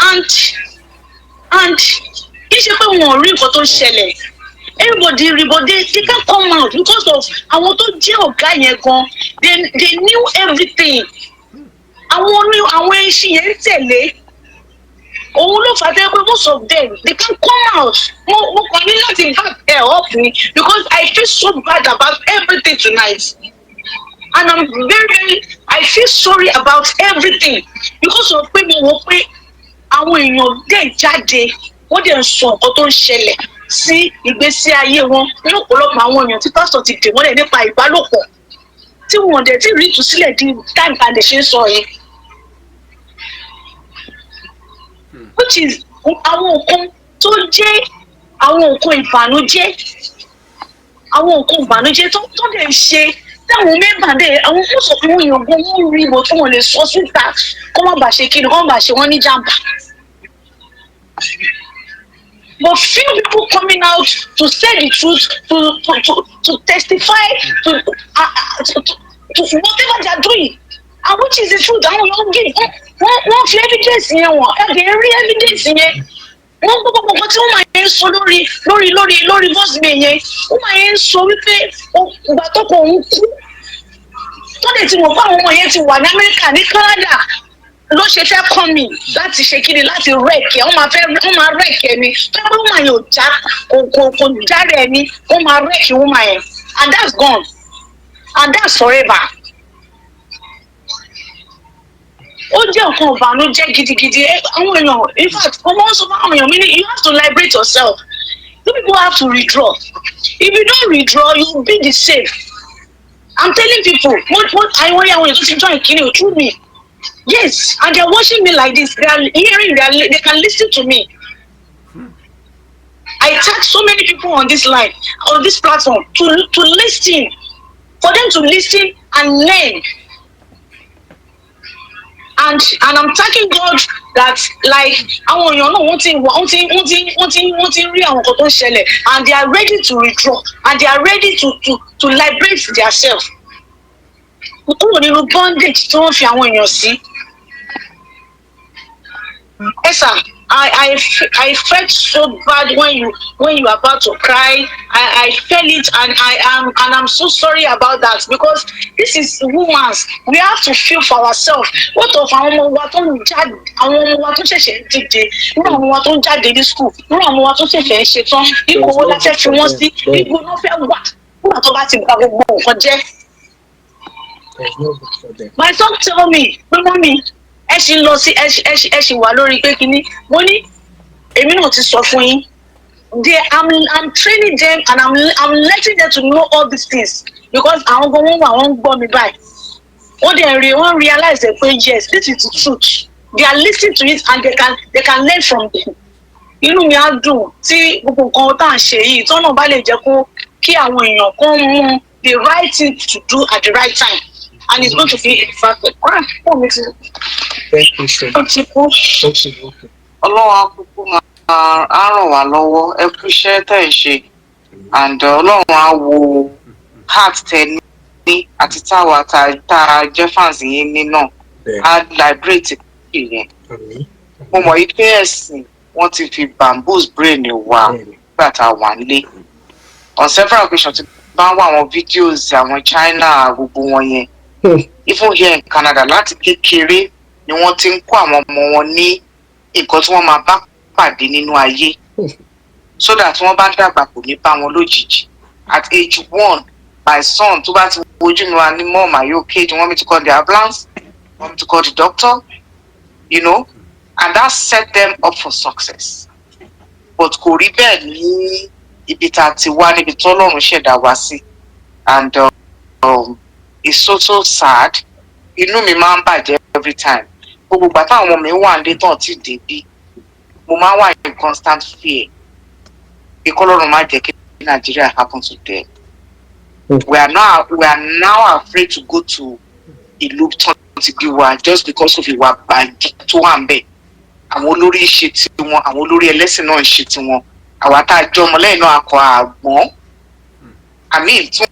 and kì í ṣe pé wọn ò rí nǹkan tó ń ṣẹlẹ̀. Everybody rí, but they can't come out because of àwọn tó jẹ́ ọ̀gá yẹn gan. They knew everything. Àwọn ní àwọn ẹṣin yẹn ń tẹ̀lé òun ló fà á tẹ́ pé most of them, they can't come out. Mo kàn ní láti back ẹ̀ up ni because I feel so bad about everything tonight and I'm very, very, I feel sorry about everything because of pé mo wò pé àwọn èèyàn dẹ̀ jáde, wọ́n dẹ̀ ń sọ nǹkan tó ń ṣẹlẹ̀ sí ìgbésí ayé wọn ní ọ̀pọ̀lọpọ̀ àwọn èèyàn tí pásítọ̀ ti dè mọ́lẹ̀ nípa ìbálòpọ̀, tí wọn dẹ̀ tí rí ìtúsílẹ̀ di time tá a lè ṣe ń sọ yìí, which is àwọn nǹkan tó jẹ́ àwọn nǹkan ìbànújẹ́, àwọn nǹkan ìbànújẹ́ tó dẹ̀ ń ṣe táwọn mẹ́bà dẹ̀ àwọn kó sọ àwọn èèyàn gan, wọ́n rí ìbò tí wọ́n lè sọ síta kó má bàa ṣe kíni, kó má bàa ṣe wọ́n ní jàǹbá. But few people coming out to say the truth, to testify to whatever they are doing, and which is the truth. Àwọn èèyàn gé wọ́n fi evidence yẹn wọ̀n, ẹ rí evidence yẹn, wọ́n gbọ́ gbogbo nǹkan tí wọ́n máa ń sọ lórí voice mail yẹn. Wọ́n máa ń sọ wípé ìgbà tó kọ òun kú, tó lè ti mọ̀ pé àwọn ọmọ yẹn ti wà ní Amẹ́ríkà, ní Canada, ló ṣe fẹ́ kọ́ mi láti ṣe kíni, láti wreck ẹ̀. Wọ́n máa fẹ́, wọ́n máa wreck ẹ̀ ni tó yẹ pé wọ́n máa yẹn ò já kò járe ẹ̀ ni, wọ́n máa wreck wọ́n máa yẹn, and that's gone and that's forever. Ó jẹ́ nǹkan ìbànújẹ́ gidigidi. Àwọn èèyàn, in fact, mo máa ń sọ fún àwọn èèyàn mi ní, you have to liberate yourself. You people have to withdraw. If you don't withdraw, you will be the same. I'm telling people what àwọn èèyàn tó ti join kini o through me, yes, and they are watching me like this. They are hearing, they can listen to me. I tag so many people on this line, on this platform, to listen, for them to listen and learn. And I'm thanking God that, like, àwọn èèyàn náà wọ́n ti rí àwọn nǹkan tó ń ṣẹlẹ̀, and they are ready to withdraw and they are ready to liberate themselves kúrò nínú bondage tí wọ́n fi àwọn èèyàn sí. Ẹ sà, I felt so bad when you are about to cry. I felt it and I'm so sorry about that because this is women's. We have to feel for ourselves. What of àwọn ọmọ wa tó ń jáde, àwọn ọmọ wa tó ṣẹ̀ṣẹ̀ ń dìde, irú àwọn ọmọ wa tó ń jáde ní school, irú àwọn ọmọ wa tó ṣẹ̀ṣẹ̀ ń ṣetán, ipò wo la fẹ́ fi wọ́n sí, ipò náà fẹ́ wà nígbà tó bá ti gba gbogbo nǹkan jẹ́? There's no hope for them. My son tell me pé, "Mummy, ẹ ṣì ń lọ sí, ẹ ṣì wà lórí pé kínní." Mo ní èmi náà ti sọ fún yín. They I'm training them and I'm letting them to know all these things because àwọn gan wọn wà, wọn ń gbọ́ mi báyìí, wọ́n dẹ̀ rí, wọ́n realize pé yes, this is the truth. They are listening to it and they can learn from them. Inú mi á dùn tí gbogbo nǹkan tá à ń ṣe yìí tọ́nà bá lè jẹ́ kó kí àwọn èèyàn kó mú the right thing to do at the right time, and it's going to be perfect. Ah, fóònù mi ti Thank you so ó much. ti kú. Okay. Ọlọ́run á kúkú máa á ràn wá lọ́wọ́. Ẹ kú iṣẹ́ tẹ̀ ń ṣe and Ọlọ́run á wo heart tẹ ní àti táwa tá a jẹ́ fans yín ní náà, á liberate yẹn. Àmín. Mo mọ̀ yí pé ẹ̀sìn, wọ́n ti fi bamboozle brain wa nígbà tá a wà nílé. On several occasions tí bá ń wá àwọn videos àwọn China gbogbo wọn yẹn, even here in Canada, láti kékeré ni wọ́n ti ń kó àwọn ọmọ wọn ní nǹkan tí wọ́n máa bá pàdé nínú ayé so that wọ́n bá dàgbà, kò ní bá wọn lójijì. At age 1, my son, tó bá ti wojú mi wá ní, "Mom, are you okay? Do you want me to call the ambulance? Do you want me to call the doctor?" And that set them up for success. But kò rí bẹ́ẹ̀ ní ibi tá a ti wá, níbi tọ́lọ́run ṣẹ̀dá wá sí, and it's so, so sad. Inú mi máa ń bàjẹ́ every time. Gbogbo ìgbà táwọn ọmọ mi wà nílé tán tí débí, mo máa ń wà in constant fear pé kọ́lọ́run má jẹ́ kí Nigeria happen to them. We are now afraid to go to ìlú tán ti bí wa just because of ìwà bàjẹ́ tó wà ń bẹ̀. Àwọn olórí ń ṣe tiwọn, àwọn olórí ẹlẹ́sìn náà ń ṣe tiwọn. Àwa tá a jọ ọmọlẹ́yìn náà akọ àgbọ̀n àmì tí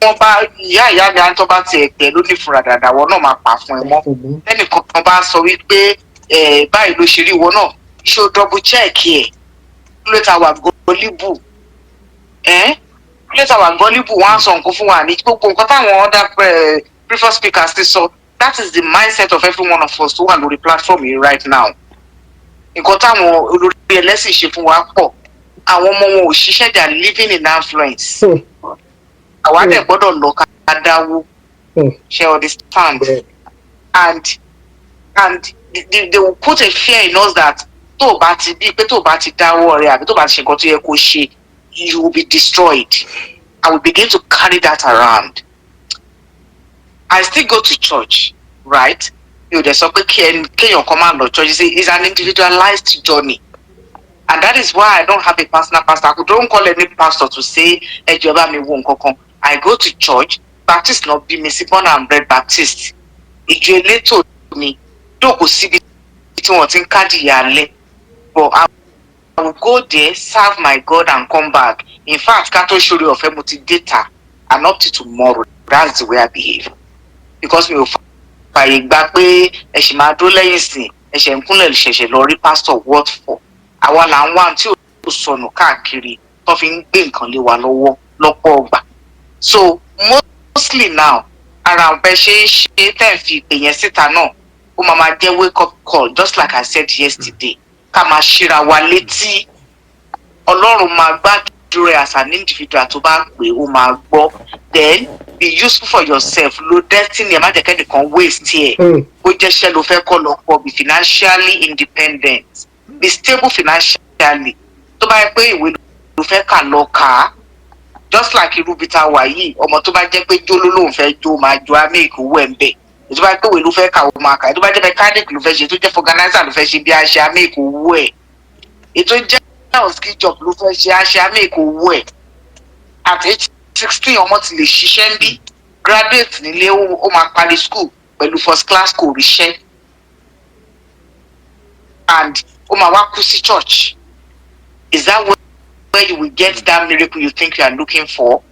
wọ́n bá ìyá ìyá mi àtọ́ bá tiẹ̀ pẹ̀ ló ní fura dàda, wọn náà máa pa fún ẹ mọ́. Lẹ́nìkan kan bá sọ wípé ẹ báyìí ló ṣe rí, ìwọ náà ṣé o double check ẹ̀? Kí ló ta wà gullible ẹ́? Kí ló ta wà gullible? Wọ́n á sọ nǹkan fún wa ní gbogbo nǹkan táwọn other previous speakers ti sọ. That is the mindset of every one of us tó wà lórí platform yìí right now. Nǹkan táwọn olórí ẹlẹ́sìn ṣe fún wa pọ̀. Àwọn ọmọ wọn ò ṣiṣẹ́, they are living in affluence. Àwa dẹ̀ gbọ́dọ̀ lọ ká dáwó ṣe understand? And they will put a fear in us that tó o bá ti bí pé tó o bá ti dáwọ́ rẹ àbí tó o bá ti ṣe nǹkan tó yẹ kó ṣe, you will be destroyed, and we begin to carry that around. I still go to church, right? Mi ò dẹ̀ sọ pé kí ẹni kéèyàn kan máa lọ church. It's an individualized journey, and that is why I don't have a personal pastor. I don't call any pastor to say, "Ẹ jọ̀ọ́, bá mi wo nǹkan kan." I go to church. Baptist náà bí mi sí, born and bred Baptist. Ìjọ elétò ni dókò síbi tí wọ́n ti ń kádìyà alẹ́, but I will go there, serve my God and come back. In fact, ká tó ṣoore ọ̀fẹ́, mo ti dé ta, and up to tomorrow, that's the way I behave, because mi ò fààyè gba pé ẹ ṣì máa dúró lẹ́yìn sìn, ẹ ṣẹ̀ ń kúnlẹ̀, ṣẹ̀ṣẹ̀ lọ rí pastor. What for? Àwa là ń wá tí ò sọnù káàkiri tó fi ń gbé nǹkan lé wa lọ́wọ́ lọ́pọ̀ ọgbà. So mostly now, ara ọ̀bẹ ṣe ń ṣe tẹ́ ẹ̀ fi ìpè yẹn síta náà, ó máa máa jẹ́ wake up call, just like I said yesterday, ká máa ṣíra wa létí. Ọlọ́run máa gbàdúrà as an individual tó bá pè, ó máa gbọ́. Then be useful for yourself. Lo destiny ẹ, má jẹ́ kẹ́nìkan waste ẹ̀. Bó jẹ́ṣẹ́ ló fẹ́ kọ́ lọ pọ̀, be financially independent, be stable financially. Tó bá yẹ pé ìwé ló fẹ́ kà, lọ kà á. Just like irú bí ta wà yìí, ọmọ tó bá jẹ́ pé jó ló lóun fẹ́ jó, máa jó, á make owó ẹ̀ ń bẹ̀. Tó bá jẹ́ pé ìwé ló fẹ́ kà, ó máa kà. Tó bá jẹ́ mechanic ló fẹ́ ṣe, tó jẹ́ organizer ló fẹ́ ṣe, bí a ṣe, á make owó ẹ̀. Ètò jẹ́ skill job ló fẹ́ ṣe, á ṣe, á make owó ẹ̀. At age 16, ọmọ ti lè ṣiṣẹ́ ń bí. Graduate nílé, ó máa parí school pẹ̀lú first class, kò ríṣẹ́, and ó máa wá kú sí church. Is that where you will get that miracle you think you are looking for?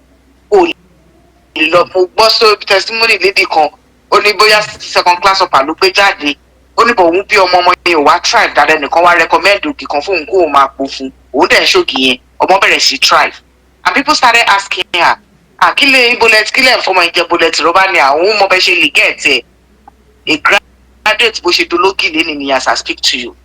O lè lọ. Mo gbọ́ sórí testimony lady kan, ó ní bóyá second class upper ló gbé jáde. Ó ní bọ̀ òun bí ọmọ, ọmọ yẹn ò wá thrive dáadáa. Nìkan wá recommend ògì kan fóun kó òun máa pò fún òun, dẹ̀ ń ṣògì yẹn, ọmọ bẹ̀rẹ̀ sí thrive, and people started asking her, àkílẹ̀ bullet, kílẹ̀ fọmọ ìjẹ bullet rọ́bà ni àwọn ọmọ bẹ́ẹ̀ ṣe lè get ẹ̀. A graduate, bó ṣe dológì lẹ́nu ni as I speak to you.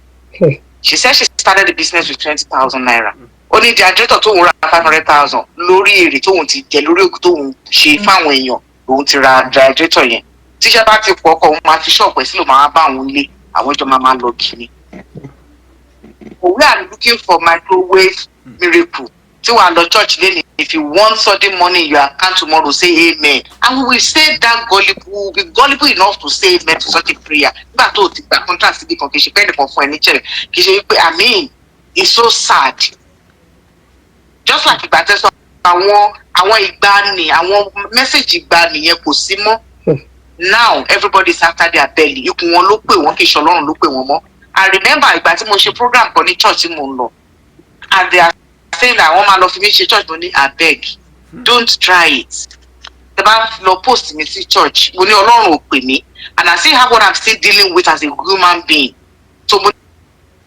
She said she started the business with ₦20,000. Ó ní dehydrator tóun ra 500,000, lórí èrè tóun ti jẹ lórí ògùn tóun ṣe fáwọn èèyàn lòun ti ra dehydrator yẹn. Tíṣẹ́ bá ti pọ̀, ọkọ̀ òun máa fi ṣọ́ọ̀pù ẹ̀ sílò, máa bá òun lé, àwọn ìjọ máa máa lọ kiri. We are looking for microwave miracle tí wàá lọ church lẹ́nu. If you want sudden money in your account tomorrow, say amen, and we will say that gullible, we will be gullible enough to say amen to such a prayer. Nígbà tó o ti gba contract síbi kan, kì í ṣe pé ẹnìkan fún ẹ ní check, kì í ṣe wípé, I mean, it's so sad. Just like ìgbà tẹ́ sọ, àwọn ìgbàanì, àwọn message ìgbàanì yẹn kò sí mọ́. Now everybody is after their belly. Ikùn wọn ló pè wọ́n, kì í ṣe Ọlọ́run ló pè wọ́n mọ́. I remember ìgbà tí mo ṣe program kan ní church tí mo ń lọ, and they are saying that wọ́n máa lọ fi mí ṣe church. Mo ní, "Abeg, don't try it. Tẹ bá lọ post mi sí church," mo ní, "Ọlọ́run ò pè mí, and I still have what I'm still dealing with as a human being." So mo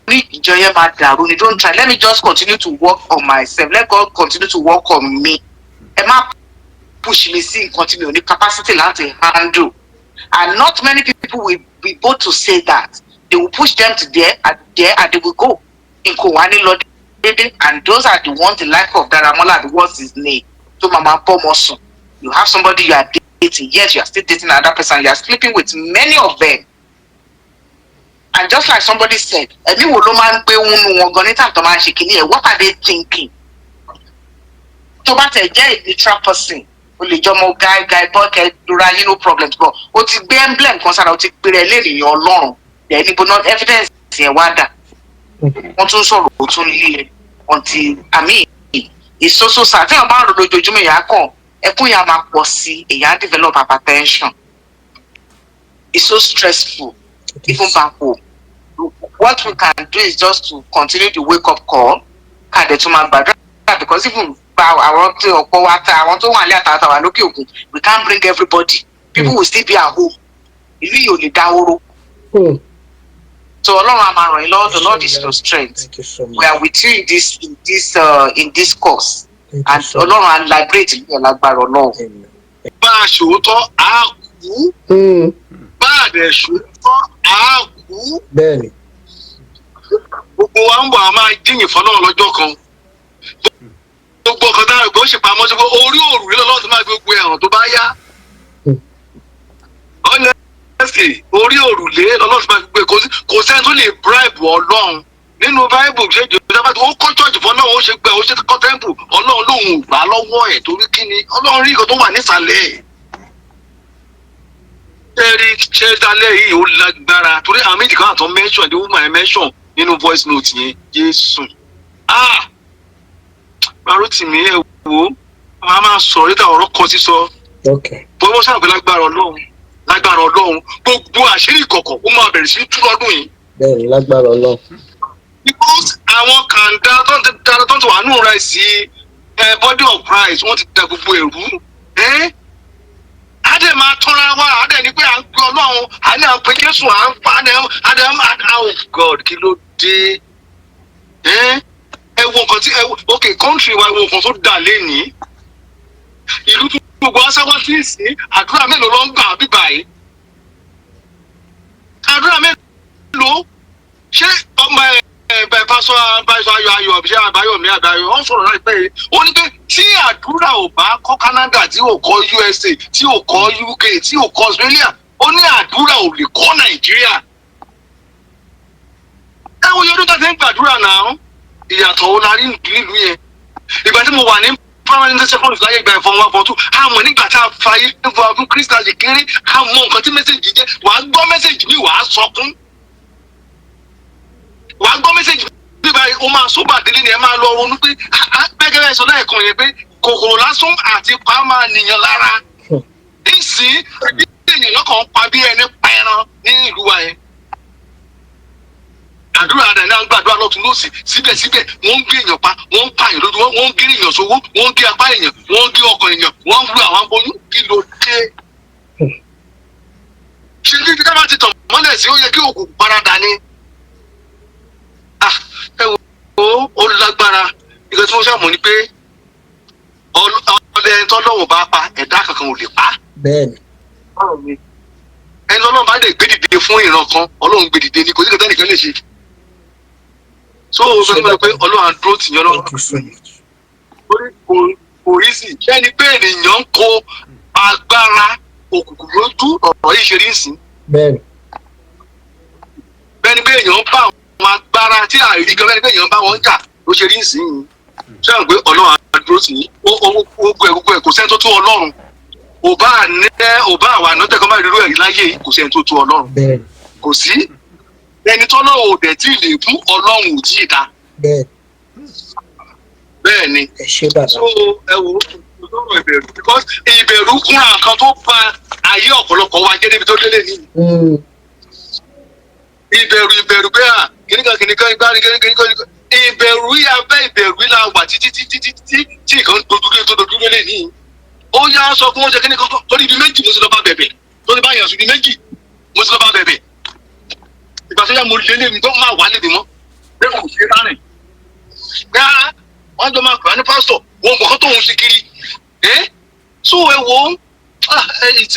ní ìjọ yẹn máa dàrú ni. Don't try. Let me just continue to work on myself. Let God continue to work on me. Ẹ má push mi sí nǹkan tí mi ò ní capacity láti handle. And not many people will be bold to say that. They will push them to there and there, and they will go. Nǹkan wà ní lọ dédé, and those are the ones, the like of Daramola, the what's his name, tó máa máa bọ́ ọmọ sùn. You have somebody you are dating, yet you are still dating another person. You are sleeping with many of them. And just like somebody said, ẹ̀mí wo ló máa ń gbé wúnú wọn gan ní tàbí tó máa ń ṣe kìíní ẹ̀? What are they thinking? Tó bá tẹ̀ jẹ́ a neutral person, o lè jọmọ guy guy boy kẹ dúra yín, no problem, but o ti gbé emblem kan sára, o ti gbé rẹ lẹ́nìyàn Ọlọ́run ẹ̀ níbo náà evidence yẹn wá dà? Wọ́n tún sọ̀rọ̀, ó tún lé ẹ until, I mean, it's so so sad. Téèyàn bá ń ro lójoojúmọ́, èèyàn á kàn ẹkún yẹn á máa pọ̀ sí, èèyàn á develop hypertension. It's so stressful even back home. What we can do is just to continue the wake up call, ká dẹ̀ tún máa gbàdúrà, because even gba àwọn tí ọ̀pọ̀ wa ta, àwọn tó wà ní àtàtà wà lókè òkun, we can't bring everybody. People will still be at home. Ìlú yìí ò lè dáhóró. So Ọlọ́run á máa ràn yín lọ́wọ́. The Lord is your strength. Thank you so much. We are with you in this course Thank you and so much. Ọlọ́run á liberate yín lágbára Ọlọ́run. Amen. Bá a ṣòótọ́, á kú. Bá a dẹ̀ ṣòótọ́, á kú. Bẹ́ẹ̀ni. Gbogbo wa ń bọ̀, a máa jíyìn fọlọ́run lọ́jọ́ kan. Gbogbo ọkàn tá a rò pé ó ṣe pamọ́ sí pé orí òrùlé lọ́lọ́run tó máa gbogbo ẹ̀hàn tó bá yá. Honestly, orí òrùlé lọ́lọ́run tó máa gbogbo ẹ̀. Kò sẹ́ni tó lè bribe Ọlọ́run. Nínú Bible, ṣe Jòsífà ó kọ́ church fọlọ́run, ó ṣe gbẹ, ó ṣe kọ́ temple, Ọlọ́run lòun ò gbà lọ́wọ́ ẹ̀. Torí kí ni? Ọlọ́run rí nǹkan tó wà nísàlẹ̀ ẹ̀. Ṣẹ́rí ṣẹ́dálẹ̀ yìí, ó lágbára, torí àwọn méjì kan àtọ́ mention, the woman mention nínú voice note yẹn. Jésù, ah, Marótìmí, ẹ wò ó, máa máa sọ̀rọ̀ níta, ọ̀rọ̀ kan sísọ. Bọ́wọ́ sàgbé, lágbára Ọlọ́run, lágbára Ọlọ́run, gbogbo àṣírí ìkọ̀kọ̀, ó máa bẹ̀rẹ̀ sí í tú lọ́dún yìí. Bẹ́ẹ̀ni, lágbára Ọlọ́run. Because àwọn kàńdá tó ń ti dára, tó ń ti wà nù rẹ̀ sí ẹ, body of Christ, wọ́n ti da gbogbo ẹ̀rú ẹ́. Á dẹ̀ máa tọ́ra wa, á dẹ̀ ní pé à ń pe Ọlọ́run, à ní à ń pe Jésù, à ń pa á dẹ̀ á. Oh God, kí ló dé? Ẹ́, ẹ wo nǹkan tí ẹ wo. Ok, country wa, ẹ wo nǹkan tó dà lénìí. Ìlú tó gbogbo asáwá sí ìsín, àdúrà mélòó ló ń gbà bíbà yìí? Àdúrà mélòó? Ṣé ọmọ ẹ ẹ pásọ pásọ Ayọ̀ Ayọ̀ ṣé Àbáyọ̀mí Àbáyọ̀, ó ń sọ̀rọ̀ láìpẹ́ yìí, ó ní pé tí àdúrà ò bá kọ́ Canada, tí ò kọ́ USA, tí ò kọ́ UK, tí ò kọ́ Australia, ó ní àdúrà ò lè kọ́ Nàìjíríà. Ẹ wo iye ọdún tá a ti ń gbàdúrà náà, ìyàtọ̀ wo la rí nílùú yẹn? Ìgbà tí mo wà ní primary ní secondary, láyé ìgbà ìfọ̀n one four two, àmọ́ nígbà tá a fa ayé fún Christian kéré, àmọ́ nǹkan tí message jẹ́. Wàá gbọ́ message mi, wàá sọkún. Wàá gbọ́ message mi báyìí, o máa sóbà délé ni, ẹ máa lọ ronú pé gbẹ́gẹ́ bẹ́ẹ̀ sọ lẹ́ẹ̀kan yẹn pé kòkòrò lásán àti pa máa nìyàn lára. Nísìn èèyàn lọ́kàn ń pa bí ẹni pa ẹran ní ìlú wa yẹn. Àdúrà rẹ̀ náà ń gbàdúrà lọ́tún lọ́sì, síbẹ̀síbẹ̀ wọ́n ń gé èèyàn pa, wọ́n ń pa èèyàn lójú, wọ́n ń gé èèyàn sówó, wọ́n ń gé apá èèyàn, wọ́n ń gé ọkàn èèyàn, wọ́n ń lu àwọn aboyún. Kí ló dé? Ṣe ní ká bá ti tàn mọ́lẹ̀ sí, ó yẹ kí òkùnkùn parada ni. Ah, ẹ wo, ó lágbára. Ìgbà tí wọ́n ṣàmù ni pé ọlẹ́ni tọ́lọ́wọ̀ bá pa, ẹ̀dá kankan ò lè pa. Ẹni Ọlọ́run bá lè gbé dìde fún ìran kan, Ọlọ́run gbé dìde ni, kò sí kẹtẹ́ nìkan lè ṣe. So o sọ fún mi pé Ọlọ́run á dúró tì yín, Ọlọ́run. Thank you so much. Torí kò rí sí ṣẹ́ni pé ènìyàn ń kó agbára òkùnkùn lójú, ọ̀rọ̀ yìí ṣe rí sí. Bẹ́ẹ̀ni pé èèyàn ń bá àwọn agbára tí àìrí kan, bẹ́ẹ̀ni pé èèyàn ń bá wọn jà ló ṣe rí sí i. Ṣé àwọn pé Ọlọ́run á dúró tì yín? Ó gbogbo ẹ̀, gbogbo ẹ̀, kò sẹ́ni tó tó Ọlọ́run. Ò bá ní ò bá àwọn àná tẹ̀kọ́ máa rí irú ẹ̀rí láyé yìí, kò sẹ́ni tó tó Ọlọ́run. Kò sí ẹni tó lọ́wọ́ ò dẹ̀ tí ì lè fún Ọlọ́run ò tí ì dá. Bẹ́ẹ̀ ni. Ẹ ṣé, bàbá. So ẹ wo lọ́rọ̀ ìbẹ̀rù, because ìbẹ̀rù kúnra nǹkan tó ba ayé ọ̀pọ̀lọpọ̀ wa jẹ́ débi tó délé ní. Ìbẹ̀rù, ìbẹ̀rù pé à kìnìkan kìnìkan igbá kìnìkan kìnìkan, ìbẹ̀rù yìí, abẹ́ ìbẹ̀rù yìí la wà títí títí títí tí nǹkan dojúlé tó dojúlé lé ní. Ó yá, sọ fún wọn ṣe kìnìkan torí ibi méjì mo ti lọ bá bẹ̀bẹ̀, tó ti bá yàn sùn, ibi méjì mo ti lọ bá bẹ̀bẹ̀. Ìgbà tó yá, mo lé lé mi tó máa wà lébi mọ́ bẹ́ẹ̀ kò ṣe rárìn. Gbá wọ́n jọ máa pè á ní pásítọ̀, wọn mọ̀ kán tóun ṣe kiri. Ẹ́, so ẹ wo, ah, it's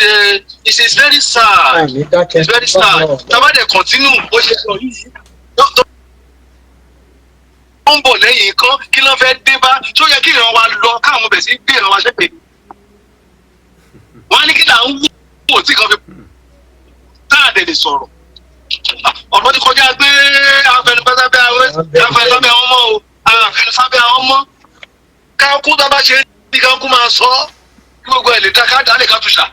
very sad. Àmì dákẹ́. It's very sad. Tá a bá dẹ̀ continue bó ṣe sọ yìí tó ń bọ̀ lẹ́yìn kan, kí ló fẹ́ dé bá tó yẹ kí ìran wa lọ, káwọn bẹ̀ sí gbé ìran wa ṣépè? Wọ́n á ní kí là ń wò tí kan fi tá a dẹ̀ lè sọ̀rọ̀. Ọ̀rọ̀ ti kọjá pé afẹnusábẹ́ afẹnusábẹ́ àwọn ọmọ o, afẹnusábẹ́ àwọn ọmọ káàkú tá a bá ṣe ní káàkú máa sọ ọ́ kí gbogbo ẹ̀ lè dá ká dálé ká tùṣà.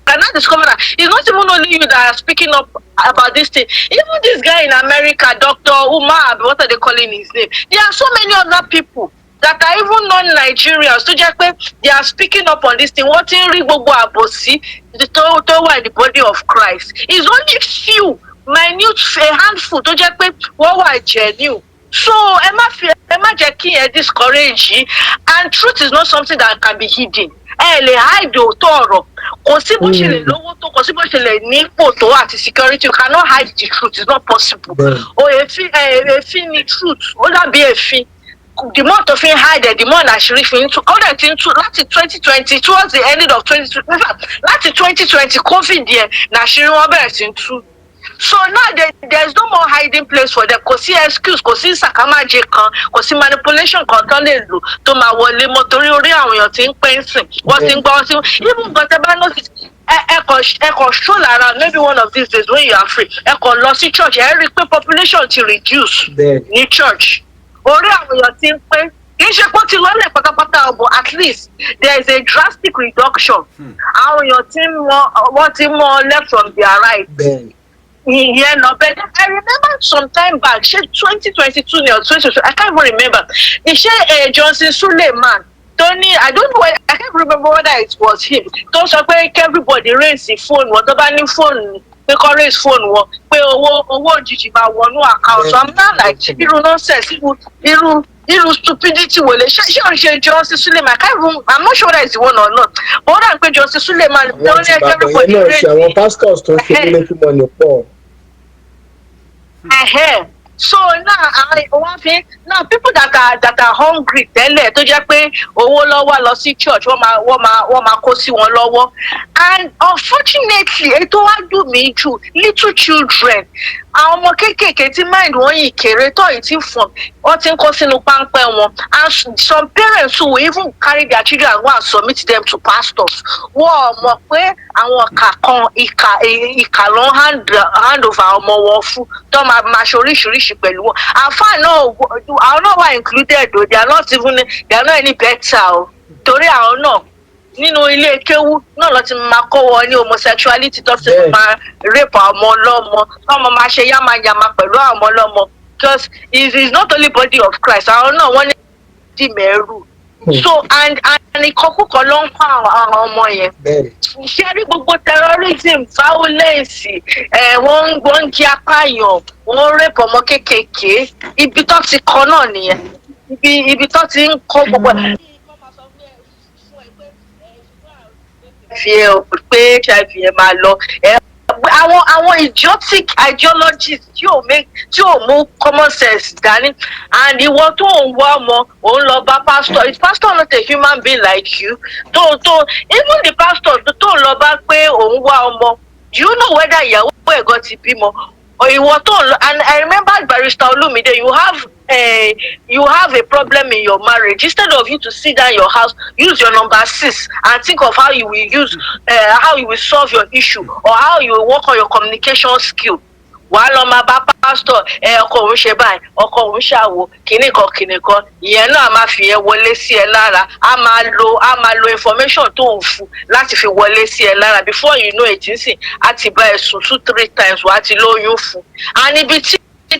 I now discover that it's not even only you that are speaking up about this thing. Even this guy in America, Dr. Umar, what are they calling his name? There are so many other people that are even non-Nigerians tó jẹ́ pé they are speaking up on this thing. Wọ́n ti ń rí gbogbo àbòsí tó wà in the body of Christ. It's only few minute, a handful tó jẹ́ pé wọ́n wà genuine. So ẹ má jẹ́ kí ẹ discourage yìí. And truth is not something that can be hidden. Ẹ lè hide òótọ́ ọ̀rọ̀. Kò sí bó ṣe lè lówó tó, kò sí bó ṣe lè ní ipò tó àti security, you cannot hide the truth. It's not possible. O èéfín, ẹ èéfín ni truth. Ó dàbí èéfín. The more tó fi ń hide ẹ̀, the more làṣírí fi ń tú. Ó dẹ̀ ti ń tú láti 2020, towards the ending of 2020. In fact, láti 2020 COVID yẹn làṣírí wọn bẹ̀rẹ̀ sí ń tú. So now there is no more hiding place for them. Kò sí excuse, kò sí sàkámájẹ kan, kò sí manipulation kan tó lè lò tó máa wọlé mọ́, torí orí àwọn èèyàn ti ń pẹ́ ń sìn, wọ́n ti ń gbọ́, wọ́n ti ń even nǹkan tẹ́ bá notice, ẹ kàn show lára. Maybe one of these days when you are free, ẹ kàn lọ sí church, ẹ rí i pé population ti reduce ní church. Orí àwọn èèyàn ti ń pé. Kì í ṣe pé ó ti lọ́lẹ̀ pátápátá o, but at least there is a drastic reduction. Àwọn èèyàn ti ń mọ, wọ́n ti mọ left from their right. Ìyẹn lọ bẹ́ẹ̀. I remember some time back, ṣé 2022 ni or 2022, I can't even remember, ṣé Johnson Suleiman tó ní, I don't know, I can't remember whether it was him tó sọ pé everybody raise phone wọn, tó bá ní phone, pé kọ́ raise phone wọn, pé owó òjijì máa wọnú account. So I'm not like, irú nonsense, irú stupidity wò lè ṣe òun ṣe Johnson Suleiman? I can't even, I'm not sure whether it's the one or not, but ó dà pé Johnson Suleiman tó Àwọn ní ti bàbá everybody yẹn náà raise ṣe, àwọn pastors tó ń ṣe miracle money pọ̀. Ẹ̀hẹ́. So now wọ́n fi now people that are hungry tẹ́lẹ̀, tó jẹ́ pé owó lọ́wọ́ lọ sí church, wọ́n máa kó sí wọn lọ́wọ́. And unfortunately, ètò wa dùn mí jù, little children, àwọn ọmọ kéékèèké tí mind wọn yìí kéré tó yìí ti fọ̀n, wọ́n ti ń kó sínú páńpẹ́ wọn. And some parents who will even carry their children and go and submit them to pastors. Wọ́n ò mọ̀ pé àwọn ìkà kan, ìkà ló ń hand over ọmọ wọn fún, tó máa máa ṣe oríṣiríṣi pẹ̀lú wọn. Àáfàá náà, àwọn náà wà included o. They are not any better o, torí àwọn náà nínú ilé kéwú náà lọ ti máa kọ́ wọn ní homosexuality, tó ti máa rape àwọn ọmọ ọlọ́mọ, tó máa ṣe yámayàmá pẹ̀lú àwọn ọmọ ọlọ́mọ, because it is not only body of Christ, àwọn náà wọ́n ní dì mẹ́rù. So and ìkọkúkọ ló ń kọ́ àwọn ọmọ yẹn. Ṣé rí gbogbo terrorism, violence, ẹ wọ́n ń jí apáyàn, wọ́n ń rape ọmọ kéékèèké, ibi tó ti kọ́ náà nìyẹn, ibi tó ti ń kọ́ gbogbo ẹ̀. Fi ẹ pé HIV ẹ máa lọ ẹ, àwọn idiotic ideologies tí ò mú common sense dání. And ìwọ tó ń wá ọmọ, òun lọ bá pastor. Is pastor not a human being like you? Tó even the pastor tó ń lọ bá pé òun wá ọmọ, do you know whether ìyàwó ẹ̀ gan ti bímọ? Or ìwọ tó ń lọ. And I remember Barrister Olumide, you have a problem in your marriage. Instead of you to sit down in your house, use your number six and think of how you will solve your issue or how you will work on your communication skill, wàá lọ máa bá pásítọ̀ ẹ, ọkọ òun ṣe báyìí, ọkọ òun ṣàwò, kinní kan kinní kan. Ìyẹn náà máa fi yẹn wọlé sí ẹ lára. Á máa lo information tó ń fún láti fi wọlé sí ẹ lára. Before you know it, nsìn á ti bá ẹ sùn two three times, wàá ti lóyún fún. And ibi tí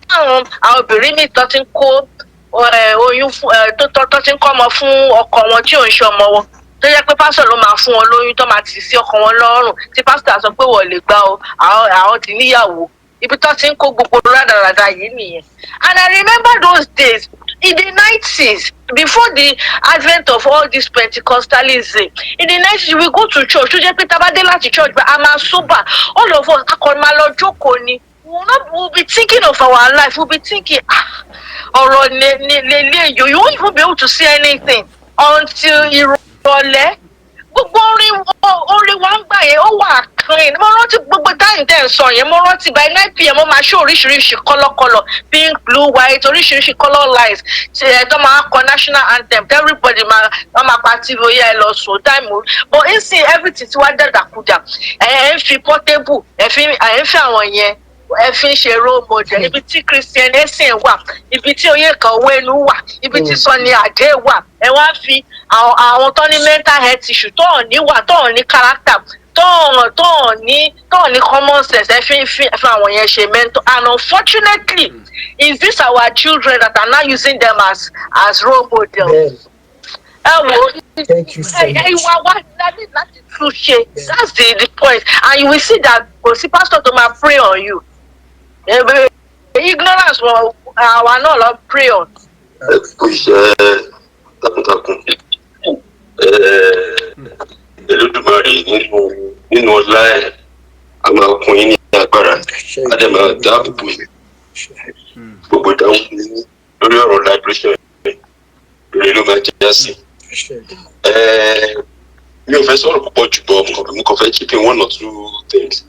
táwọn àwọn obìnrin míì tó ti ń kó oyún fún ẹ, tó ti ń kọ́ ọmọ fún ọkọ wọn tí ò ń ṣe ọmọ wọn, tó jẹ́ pé pásítọ̀ ló máa fún wọn lóyún, tó máa tì sí ọkọ wọn lọ́rùn, tí pásítọ̀ á sọ pé wọ́n lè gbà o, àwọn ti níyàwó. Ibi tó ti ń kó gbogbo rádaràda yìí nìyẹn. And I remember those days in the 90s, before the advent of all this Pentecostalism. In the 90s, we go to church, tó jẹ́ pé tá a bá dé láti church, a máa sober, all of us. A kàn máa lọ jókòó ni. We will not, we will be thinking of our life. We will be thinking, ah, ọ̀rọ̀ lè you won't even be able to see anything until ìrọ̀lẹ́. Gbogbo orin wa ń gbà yẹn, ó wà clean. Mo rántí gbogbo time tẹ́ ẹ̀ sọ yẹn. Mo rántí by 9 p.m. mo máa ṣe oríṣiríṣi colour, pink, blue, white, oríṣiríṣi colour lights tí ẹ tó máa kọ national anthem, everybody máa, wọ́n máa pa TV, oyè ẹ lọ sùn time. But nsìn, everything ti wá dàdàkudà. Ẹ ń fi Portable, ẹ ń fi àwọn yẹn, ẹ fi ń ṣe role model. Ibi tí Christian Essien wà, ibi tí Onyeka Onwenu wà, ibi tí Sunny Ade wà, ẹ wá fi àwọn tó ní mental health issue, tó hàn ní wà, tó hàn ní character, tó hàn ní common sense, ẹ fi àwọn yẹn ṣe mentor. And unfortunately, is this our children that are now using them as role models. Ẹ wo. Thank you so much. Ìwà wa la ní láti tún ṣe. That's the point. And you will see that kò sí pastor tó máa pray on you. Ignorance wọn, àwa náà lọ prey on. Ẹ kú iṣẹ́ takuntakun. Olódùmarè nínú ọlá ẹ̀, a máa kún yín ní agbára, a dẹ̀ máa dáàbò bò yín. Gbogbo ìdáhùn yín lórí ọ̀rọ̀ liberation rere ló máa jẹ́ sí. Mi ò fẹ́ sọ̀rọ̀ púpọ̀ jù bọ̀, mo kàn fẹ́ chip in one or two things.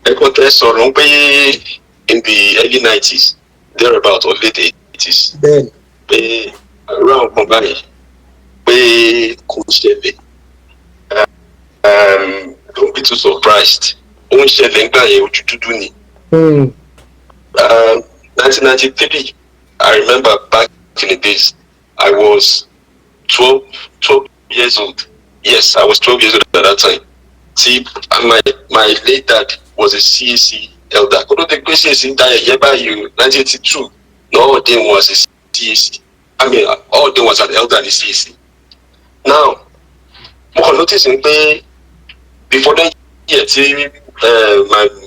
Ẹ̀kọ́ tẹ́ sọ̀rọ̀ ń pé in the early 90s thereabout or late 80s, pé irú àwọn kan báyìí pé kò ṣẹlẹ̀. Don't be too surprised. Ó ń ṣẹlẹ̀ nígbà yẹn, ojú dúdú ni. 1993, I remember back in the days, I was 12 years old. Yes, I was 12 years old at that time. See, my late dad was a CAC elder. Kó tó di pé CAC ń da ẹ̀yẹ́ báyìí o, 1982, no ordained was a CAC. I mean, ordained was an elder in the CAC. Now, mo kàn notice ni pé before then year tí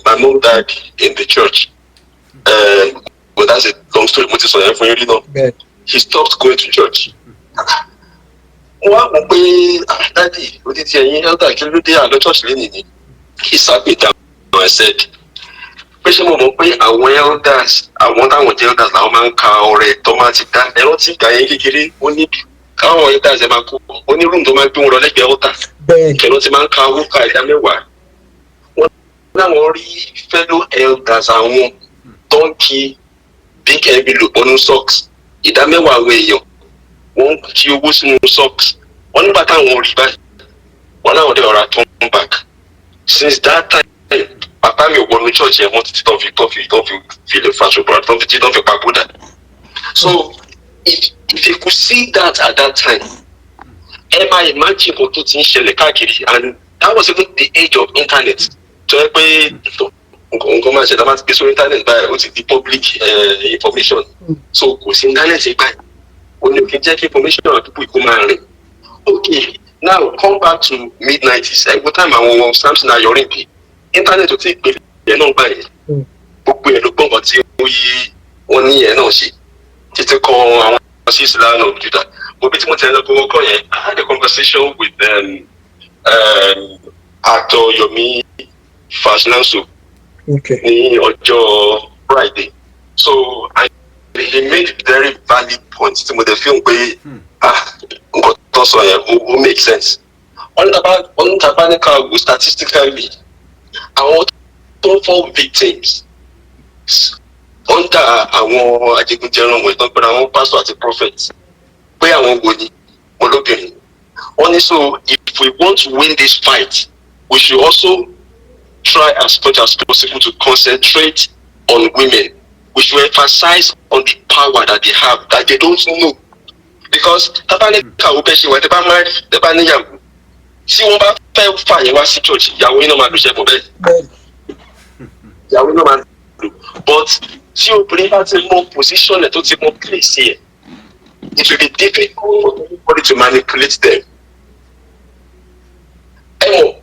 my mom died in the church, but that's a long story, mo ti sọ yẹn fún yín rí náà. He stopped going to church. Mo wá wò pé, "Ah, daddy, odidi ẹ̀yin elder, kí ló dé àlọ́ church lẹ́nìí ni?" He sat me down and said pé ṣé mo mọ̀ pé àwọn elders, àwọn táwọn jẹ́ elders làwọn máa ń ka ọrẹ tó máa ti dá ẹ̀rọ tí ìgbà yẹn kékeré. Ó ní káwọn elders ẹ̀ máa kó, ó ní room tó máa gbé wọn lọ lẹ́gbẹ̀ẹ́ altar, kẹ̀lọ́ ti máa ń ka owó, ka 10%. Wọ́n láwọn rí fellow elders àwọn tó ń kí big envelope bọ́nú socks, 10% àwọn èèyàn, wọ́n ń kí owó sínú socks. Wọ́n nígbà táwọn rí báyìí, wọ́n láwọn dẹ̀ ọ̀rá turn back. Since that time, bàbá mi ò wọnú church yẹn mọ́ títí tó fi fi lè faṣọ bọ̀rọ̀ tó fi tí tó fi papòdà. So if you could see that at that time, ẹ máa imagine nǹkan tó ti ń ṣẹlẹ̀ káàkiri. And that was even the age of internet, tó yẹ pé nǹkan máa ṣe tá a máa ti gbé sórí internet báyìí, ó ti di public information. So kò sí internet báyìí, ó ní òkè jẹ́ kí information àdúgbò kó máa rìn. Okay, now come back to mid 90s, ẹgbẹ́ time àwọn Samson Ayorinde, internet ò tí ì gbé yẹn náà báyìí. Gbogbo ẹ̀ ló gbọ́n nǹkan tí ó yí wọ́n ní yẹn náà ṣe títí kan àwọn sí Lion of Judah. Mo bí tí mo tẹ̀lé lọ́kọ́ kọ́ yẹn, I had a conversation with actor Yomi Fash-Lanso ní ọjọ́ Friday. So and he made very valid points tí mo dẹ̀ fi hàn pé, ah, nǹkan tó sọ yẹn, ó make sense. Wọ́n ní taba ní ká wò statistically, àwọn tó ń fall victims under àwọn ajẹgúnjẹran wọ̀nyí tó ń pera àwọn pastor àti prophet, pé àwọn wo ni wọn lóbìnrin. Wọ́n ní so if we want to win this fight, we should also try as much as possible to concentrate on women. We should emphasize on the power that they have that they don't know, because tábà ní kàwé bẹ́ẹ̀ ṣe wà, tẹ́ bá má rí, tẹ́ bá níyàwó, tí wọ́n bá fẹ́ fà yín wá sí church, ìyàwó yín náà máa lò ṣẹ́gun bẹ́ẹ̀, ìyàwó náà máa lò. But tí obìnrin bá ti mọ position ẹ̀, tó ti mọ place ẹ̀, it will be difficult for anybody to manipulate them. Ẹ mọ̀,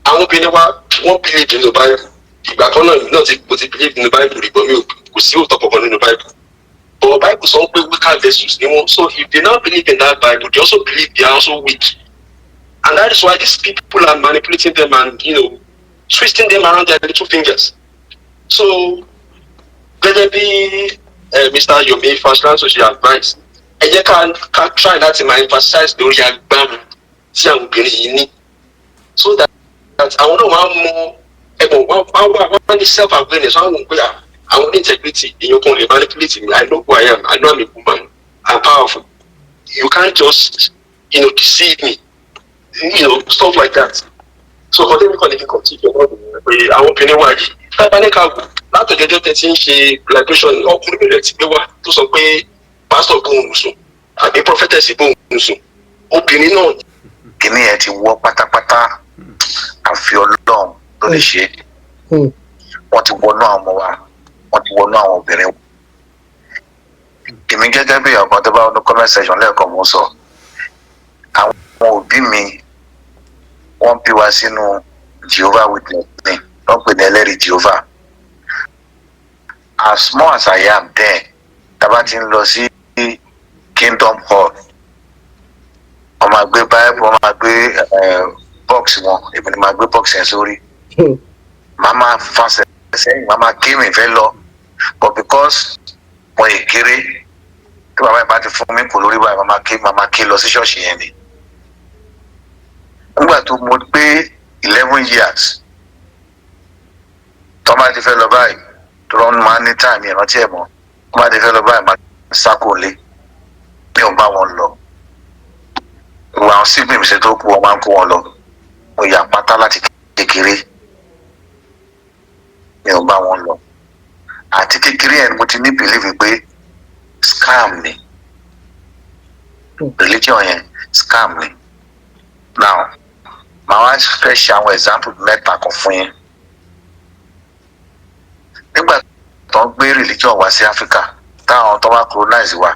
àwọn obìnrin wa, wọ́n believe nínú Bible. Ìgbà kan náà ti mo ti believe nínú Bible rí, but mi ò kò sí òótọ́ kankan nínú Bible. But Bible sọ pé weaker vessels ni wọ́n. So if they now believe in that Bible, they also believe they are also weak, and that is why these people are manipulating them and twisting them around their little fingers. So gẹ́gẹ́ bí Mr. Yomi Fash-Lanso ṣe advice, ẹ jẹ́ ká try láti máa emphasize lórí agbára tí àwọn obìnrin yìí ní, so that àwọn náà wọ́n á mọ ẹ̀bùn, wọ́n á wà, wọ́n á ní self awareness, wọ́n á wò pé àwọn ní integrity, èèyàn kan lè manipulate me. I know who I am. I know I'm a woman. I'm powerful. You can't just deceive me, stuff like that. So ọdẹ mi kàn ní kí n continue náà nìyẹn pé àwọn obìnrin wà yìí, tábà ní ká wò látọ̀jọ́jọ́ tẹ ti ń ṣe liberation, ọkùnrin mélòó ti gbé wá tó sọ pé pásítọ̀ bóun sùn àbí prophetess bóun sùn? Obìnrin náà. Kìnìún yẹn ti wọ́ pátápátá, àfi Ọlọ́run ló lè ṣe é. Wọ́n ti wọnú àwọn ọmọ wa, wọ́n ti wọnú àwọn obìnrin. Èmi gẹ́gẹ́ bí ọ̀kan tó bá wọnú comment section lẹ́ẹ̀kan, mo sọ, àwọn òbí mi, wọ́n bí wa sínú Jehovah Witness ni wọ́n pè ní ẹlẹ́rìí Jehovah. As small as I am then, tá bá ti ń lọ sí Kingdom Hall, wọ́n máa gbé Bible, wọ́n máa gbé box wọn, èmi ni máa gbé box yẹn sórí. Màá máa fàṣẹ sẹ́yìn, màá máa kí mi fẹ́ lọ, but because mo yè kéré, tí bàbá yẹn bá ti fún mi kò lórí báyìí, màá máa ké lọ sí ṣọ́ọ̀ṣì yẹn ni. Nígbà tó mo pé 11 years, tó bá ti fẹ́ lọ báyìí, tó lọ́n máa ní time ìrántí ẹ̀ mọ́, tó bá ti fẹ́ lọ báyìí, máa sáko lé, mi ò bá wọn lọ. Gbogbo àwọn siblings mi tó kú, wọn máa ń kó wọn lọ. Mo yà pátá láti kékeré, mi ò bá wọn lọ. Àti kékeré yẹn ni mo ti ní believe pé scam ni religion yẹn, scam ni. Now, màá wá fẹ́ ṣe àwọn example mẹ́ta kan fún yín. Nígbà tó ń gbé religion wá sí Africa, táwọn tó wá colonize wa,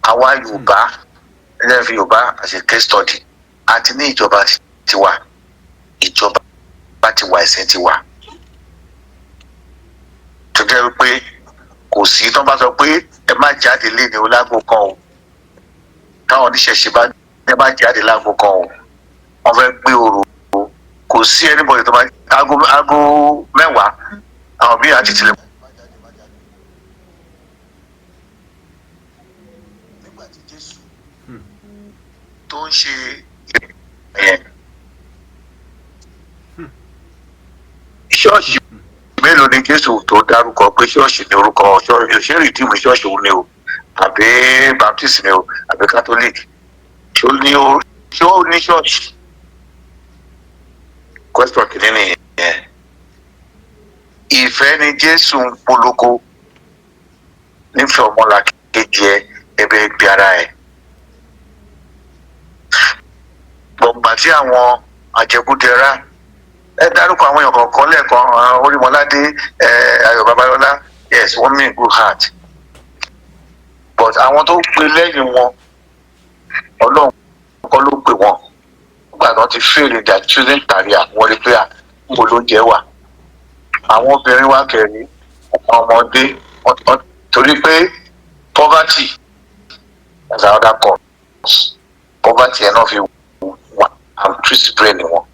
àwa Yorùbá, ẹ jẹ́ fi Yorùbá as a case study, àti ní ìjọba tiwa, ìjọba tiwa, ẹ̀sìn tiwa, tó jẹ́ wípé kò sí tó bá sọ pé ẹ má jáde lé ní olágbó kan o, táwọn oníṣẹ̀ṣe bá ẹ má jáde lágbo kan o, wọ́n fẹ́ gbé orò o, kò sí anybody tó bá aago 10, àwọn míì àti tilẹ̀. Nígbà tí Jésù tó ń ṣe yẹn, ṣọ́ọ̀ṣì mélòó ni Jésù tó dárúkọ pé ṣọ́ọ̀ṣì ní orúkọ ṣọ́ọ̀ṣì? Ṣé Redeem ṣọ́ọ̀ṣì òun ni o, àbí Baptist ni o, àbí Catholic? Ṣó ní o, ṣó ní ṣọ́ọ̀ṣì? Question kìíní nìyẹn. Ìfẹ́ ni Jésù ń polongo, nífẹ̀ẹ́ ọmọlàkejì ẹ ẹbẹ gbé ara ẹ. Gbọ̀ngbà tí àwọn àjẹkújẹrá, ẹ dárúkọ àwọn èèyàn kọ̀ọ̀kan lẹ́ẹ̀kan, Orímọládé, Ayọ̀ Babalọ́lá, yes, wọ́n mean good heart, but àwọn tó pe lẹ́yìn wọn, Ọlọ́run kọ́ ló pè wọ́n. Nígbà tó ti fail in their choosing career, wọ́n rí pé à ń bo lóúnjẹ wà. Àwọn obìnrin wa kẹrin, àwọn ọmọdé, torí pé poverty as another cause, poverty ẹ̀ náà fi wà and twist brain wọn.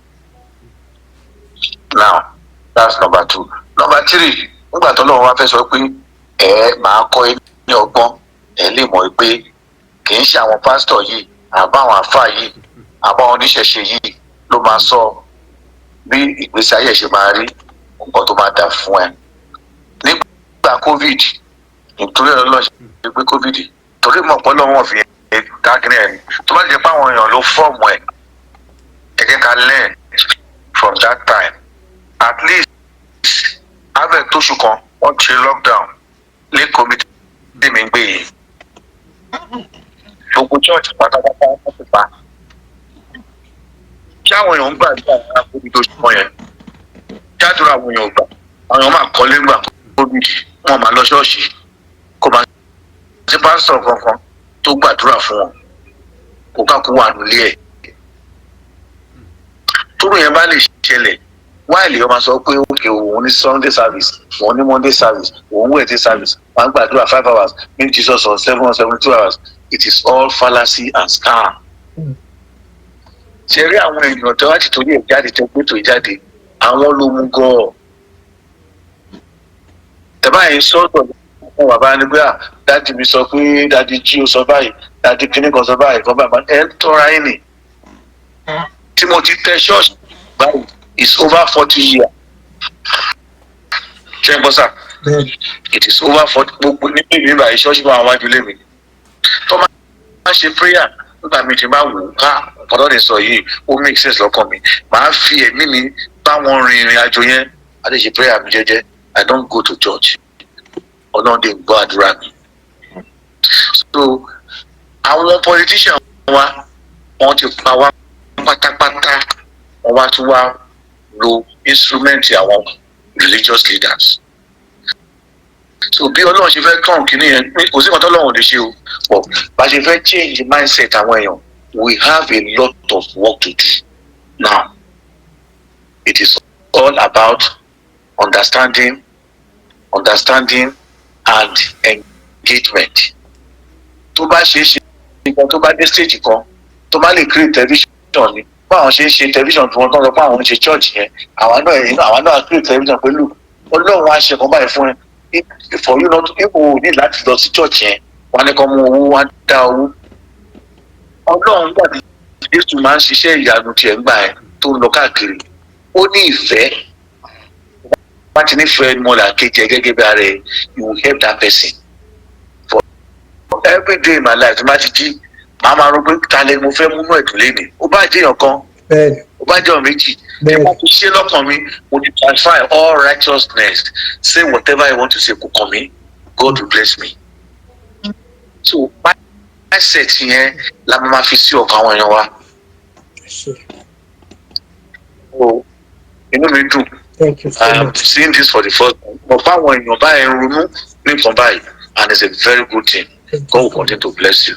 Now, that's number two. Number three, nígbà tó lọ́wọ́ wá fẹ́ sọ pé ẹ máa kọ́ ẹ ní ọgbọ́n, ẹ lè mọ̀ pé kì í ṣe àwọn pásítọ̀ yìí, àbáwọn àfáà yìí, àbáwọn oníṣẹ̀ṣe yìí ló máa sọ bí ìgbésí ayé ṣe máa rí, nǹkan tó máa dà fún ẹ. Nígbà COVID, nítorí ọ̀rọ̀ lọ́ọ́ ṣe pé COVID, torí mọ̀ pọ́ lọ́wọ́ fi dákìrì ẹ̀, tó bá jẹ́ pé àwọn èèyàn ló form ẹ̀, ẹ jẹ́ ká learn from that time. At least abẹ tóṣù kan, wọ́n ṣe lockdown lẹ́kọ̀ọ́ mi tèmi ń gbé yìí, gbogbo church pátápátá wọ́n ti pa. Ṣé àwọn èèyàn ń gbàdúrà ní COVID tó ṣùgbọ́n yẹn? Ṣáàdúrà àwọn èèyàn gbà? Àwọn èèyàn máa kọ́lé gbà COVID, wọn máa lọ ṣọ́ọ̀ṣì, kò máa sí pásítọ̀ kankan tó gbàdúrà fún wọn, kó kákó wà nílé ẹ̀. Tóru yẹn bá lè ṣẹlẹ̀, wáìlì ọmọ sọ pé òkè òun ní Sunday service, òun ní Monday service, òun Wednesday service, wọn gbàdúrà 5 hours, make Jesus on 7 or 72 hours. It is all fallacy and scam. Ṣe rí àwọn èèyàn tó wá ti torí ẹ̀ jáde, tó gbé tó jáde, àwọn ló mú gan-an. Tẹ̀bá yìí sọ̀tọ̀ fún bàbá ni pé à daddy mi sọ pé daddy jí ó sọ báyìí, daddy kíní kan sọ báyìí kan báyìí, ẹ̀ ń tọ́ra yín nì. Tí mo ti tẹ ṣọ́ọ̀ṣì báyìí is over 40 years. Ṣé ń gbọ́ sà? It is over 40. Gbogbo níbi mi báyìí, ṣọ́ọ̀ṣì máa wájú lé mi. Tó máa ń ṣe prayer, nígbà mi ti bá wò ó ká nǹkan tó lè sọ yìí, ó make sense lọ́kàn mi, màá fi ẹ̀mí mi bá wọn rin ìrìn àjò yẹn. A lè ṣe prayer mi jẹ́jẹ́. I don't go to church. Ọlọ́run dé gbọ́ àdúrà mi. So àwọn politician wa, wọ́n ti pa wá pátápátá, wọ́n wá tún wá lo instrument àwọn religious leaders. So bí Ọlọ́run ṣe fẹ́ tán kínní yẹn, kò sí nǹkan tó Ọlọ́run ò lè ṣe o, but bá ṣe fẹ́ change mindset àwọn èèyàn, we have a lot of work to do. Now, it is all about Understanding, understanding and engagement. Tó bá ṣe é ṣe nǹkan, tó bá dé stage kan, tó bá lè create television ni, báwọn ṣe ń ṣe television tí wọ́n tán sọ pé àwọn ń ṣe church yẹn, àwa náà inú àwa náà create television pẹ̀lú Ọlọ́run á ṣe kan báyìí fún ẹ, for you not if o ní láti lọ sí church yẹn, wọn ní kàn mú owó, wọn á dá owó. Ọlọ́run gbà tí Jésù máa ń ṣiṣẹ́ ìyanu tiẹ̀ ń gbà ẹ́ tó ń lọ káàkiri, ó ní ìfẹ́. Bá ti nífẹ̀ẹ́ ọmọlàkejì ẹ gẹ́gẹ́ bí ara ẹ, you will help that person. For every day in my life, tí n bá ti jí, màá máa rò pé ta lẹ mo fẹ́ múnú ẹ̀dùn lénìí. Ó bá jẹ́ èèyàn kan, ó bá jẹ́ èèyàn méjì, tí wọ́n ti ṣe lọ́kàn mi, mo ti transfer all righteousness. Say whatever I want to say, kò kàn mí. God will bless me. So mindset yẹn la máa fi sí ọkàn àwọn èèyàn wa. Ẹ ṣé. So inú mi dùn. Thank you so I am much. seeing this for the first time, but fáwọn èèyàn báyìí ń ronú ní nǹkan báyìí, and it's a very good thing. Thank God you will so much. continue to bless you.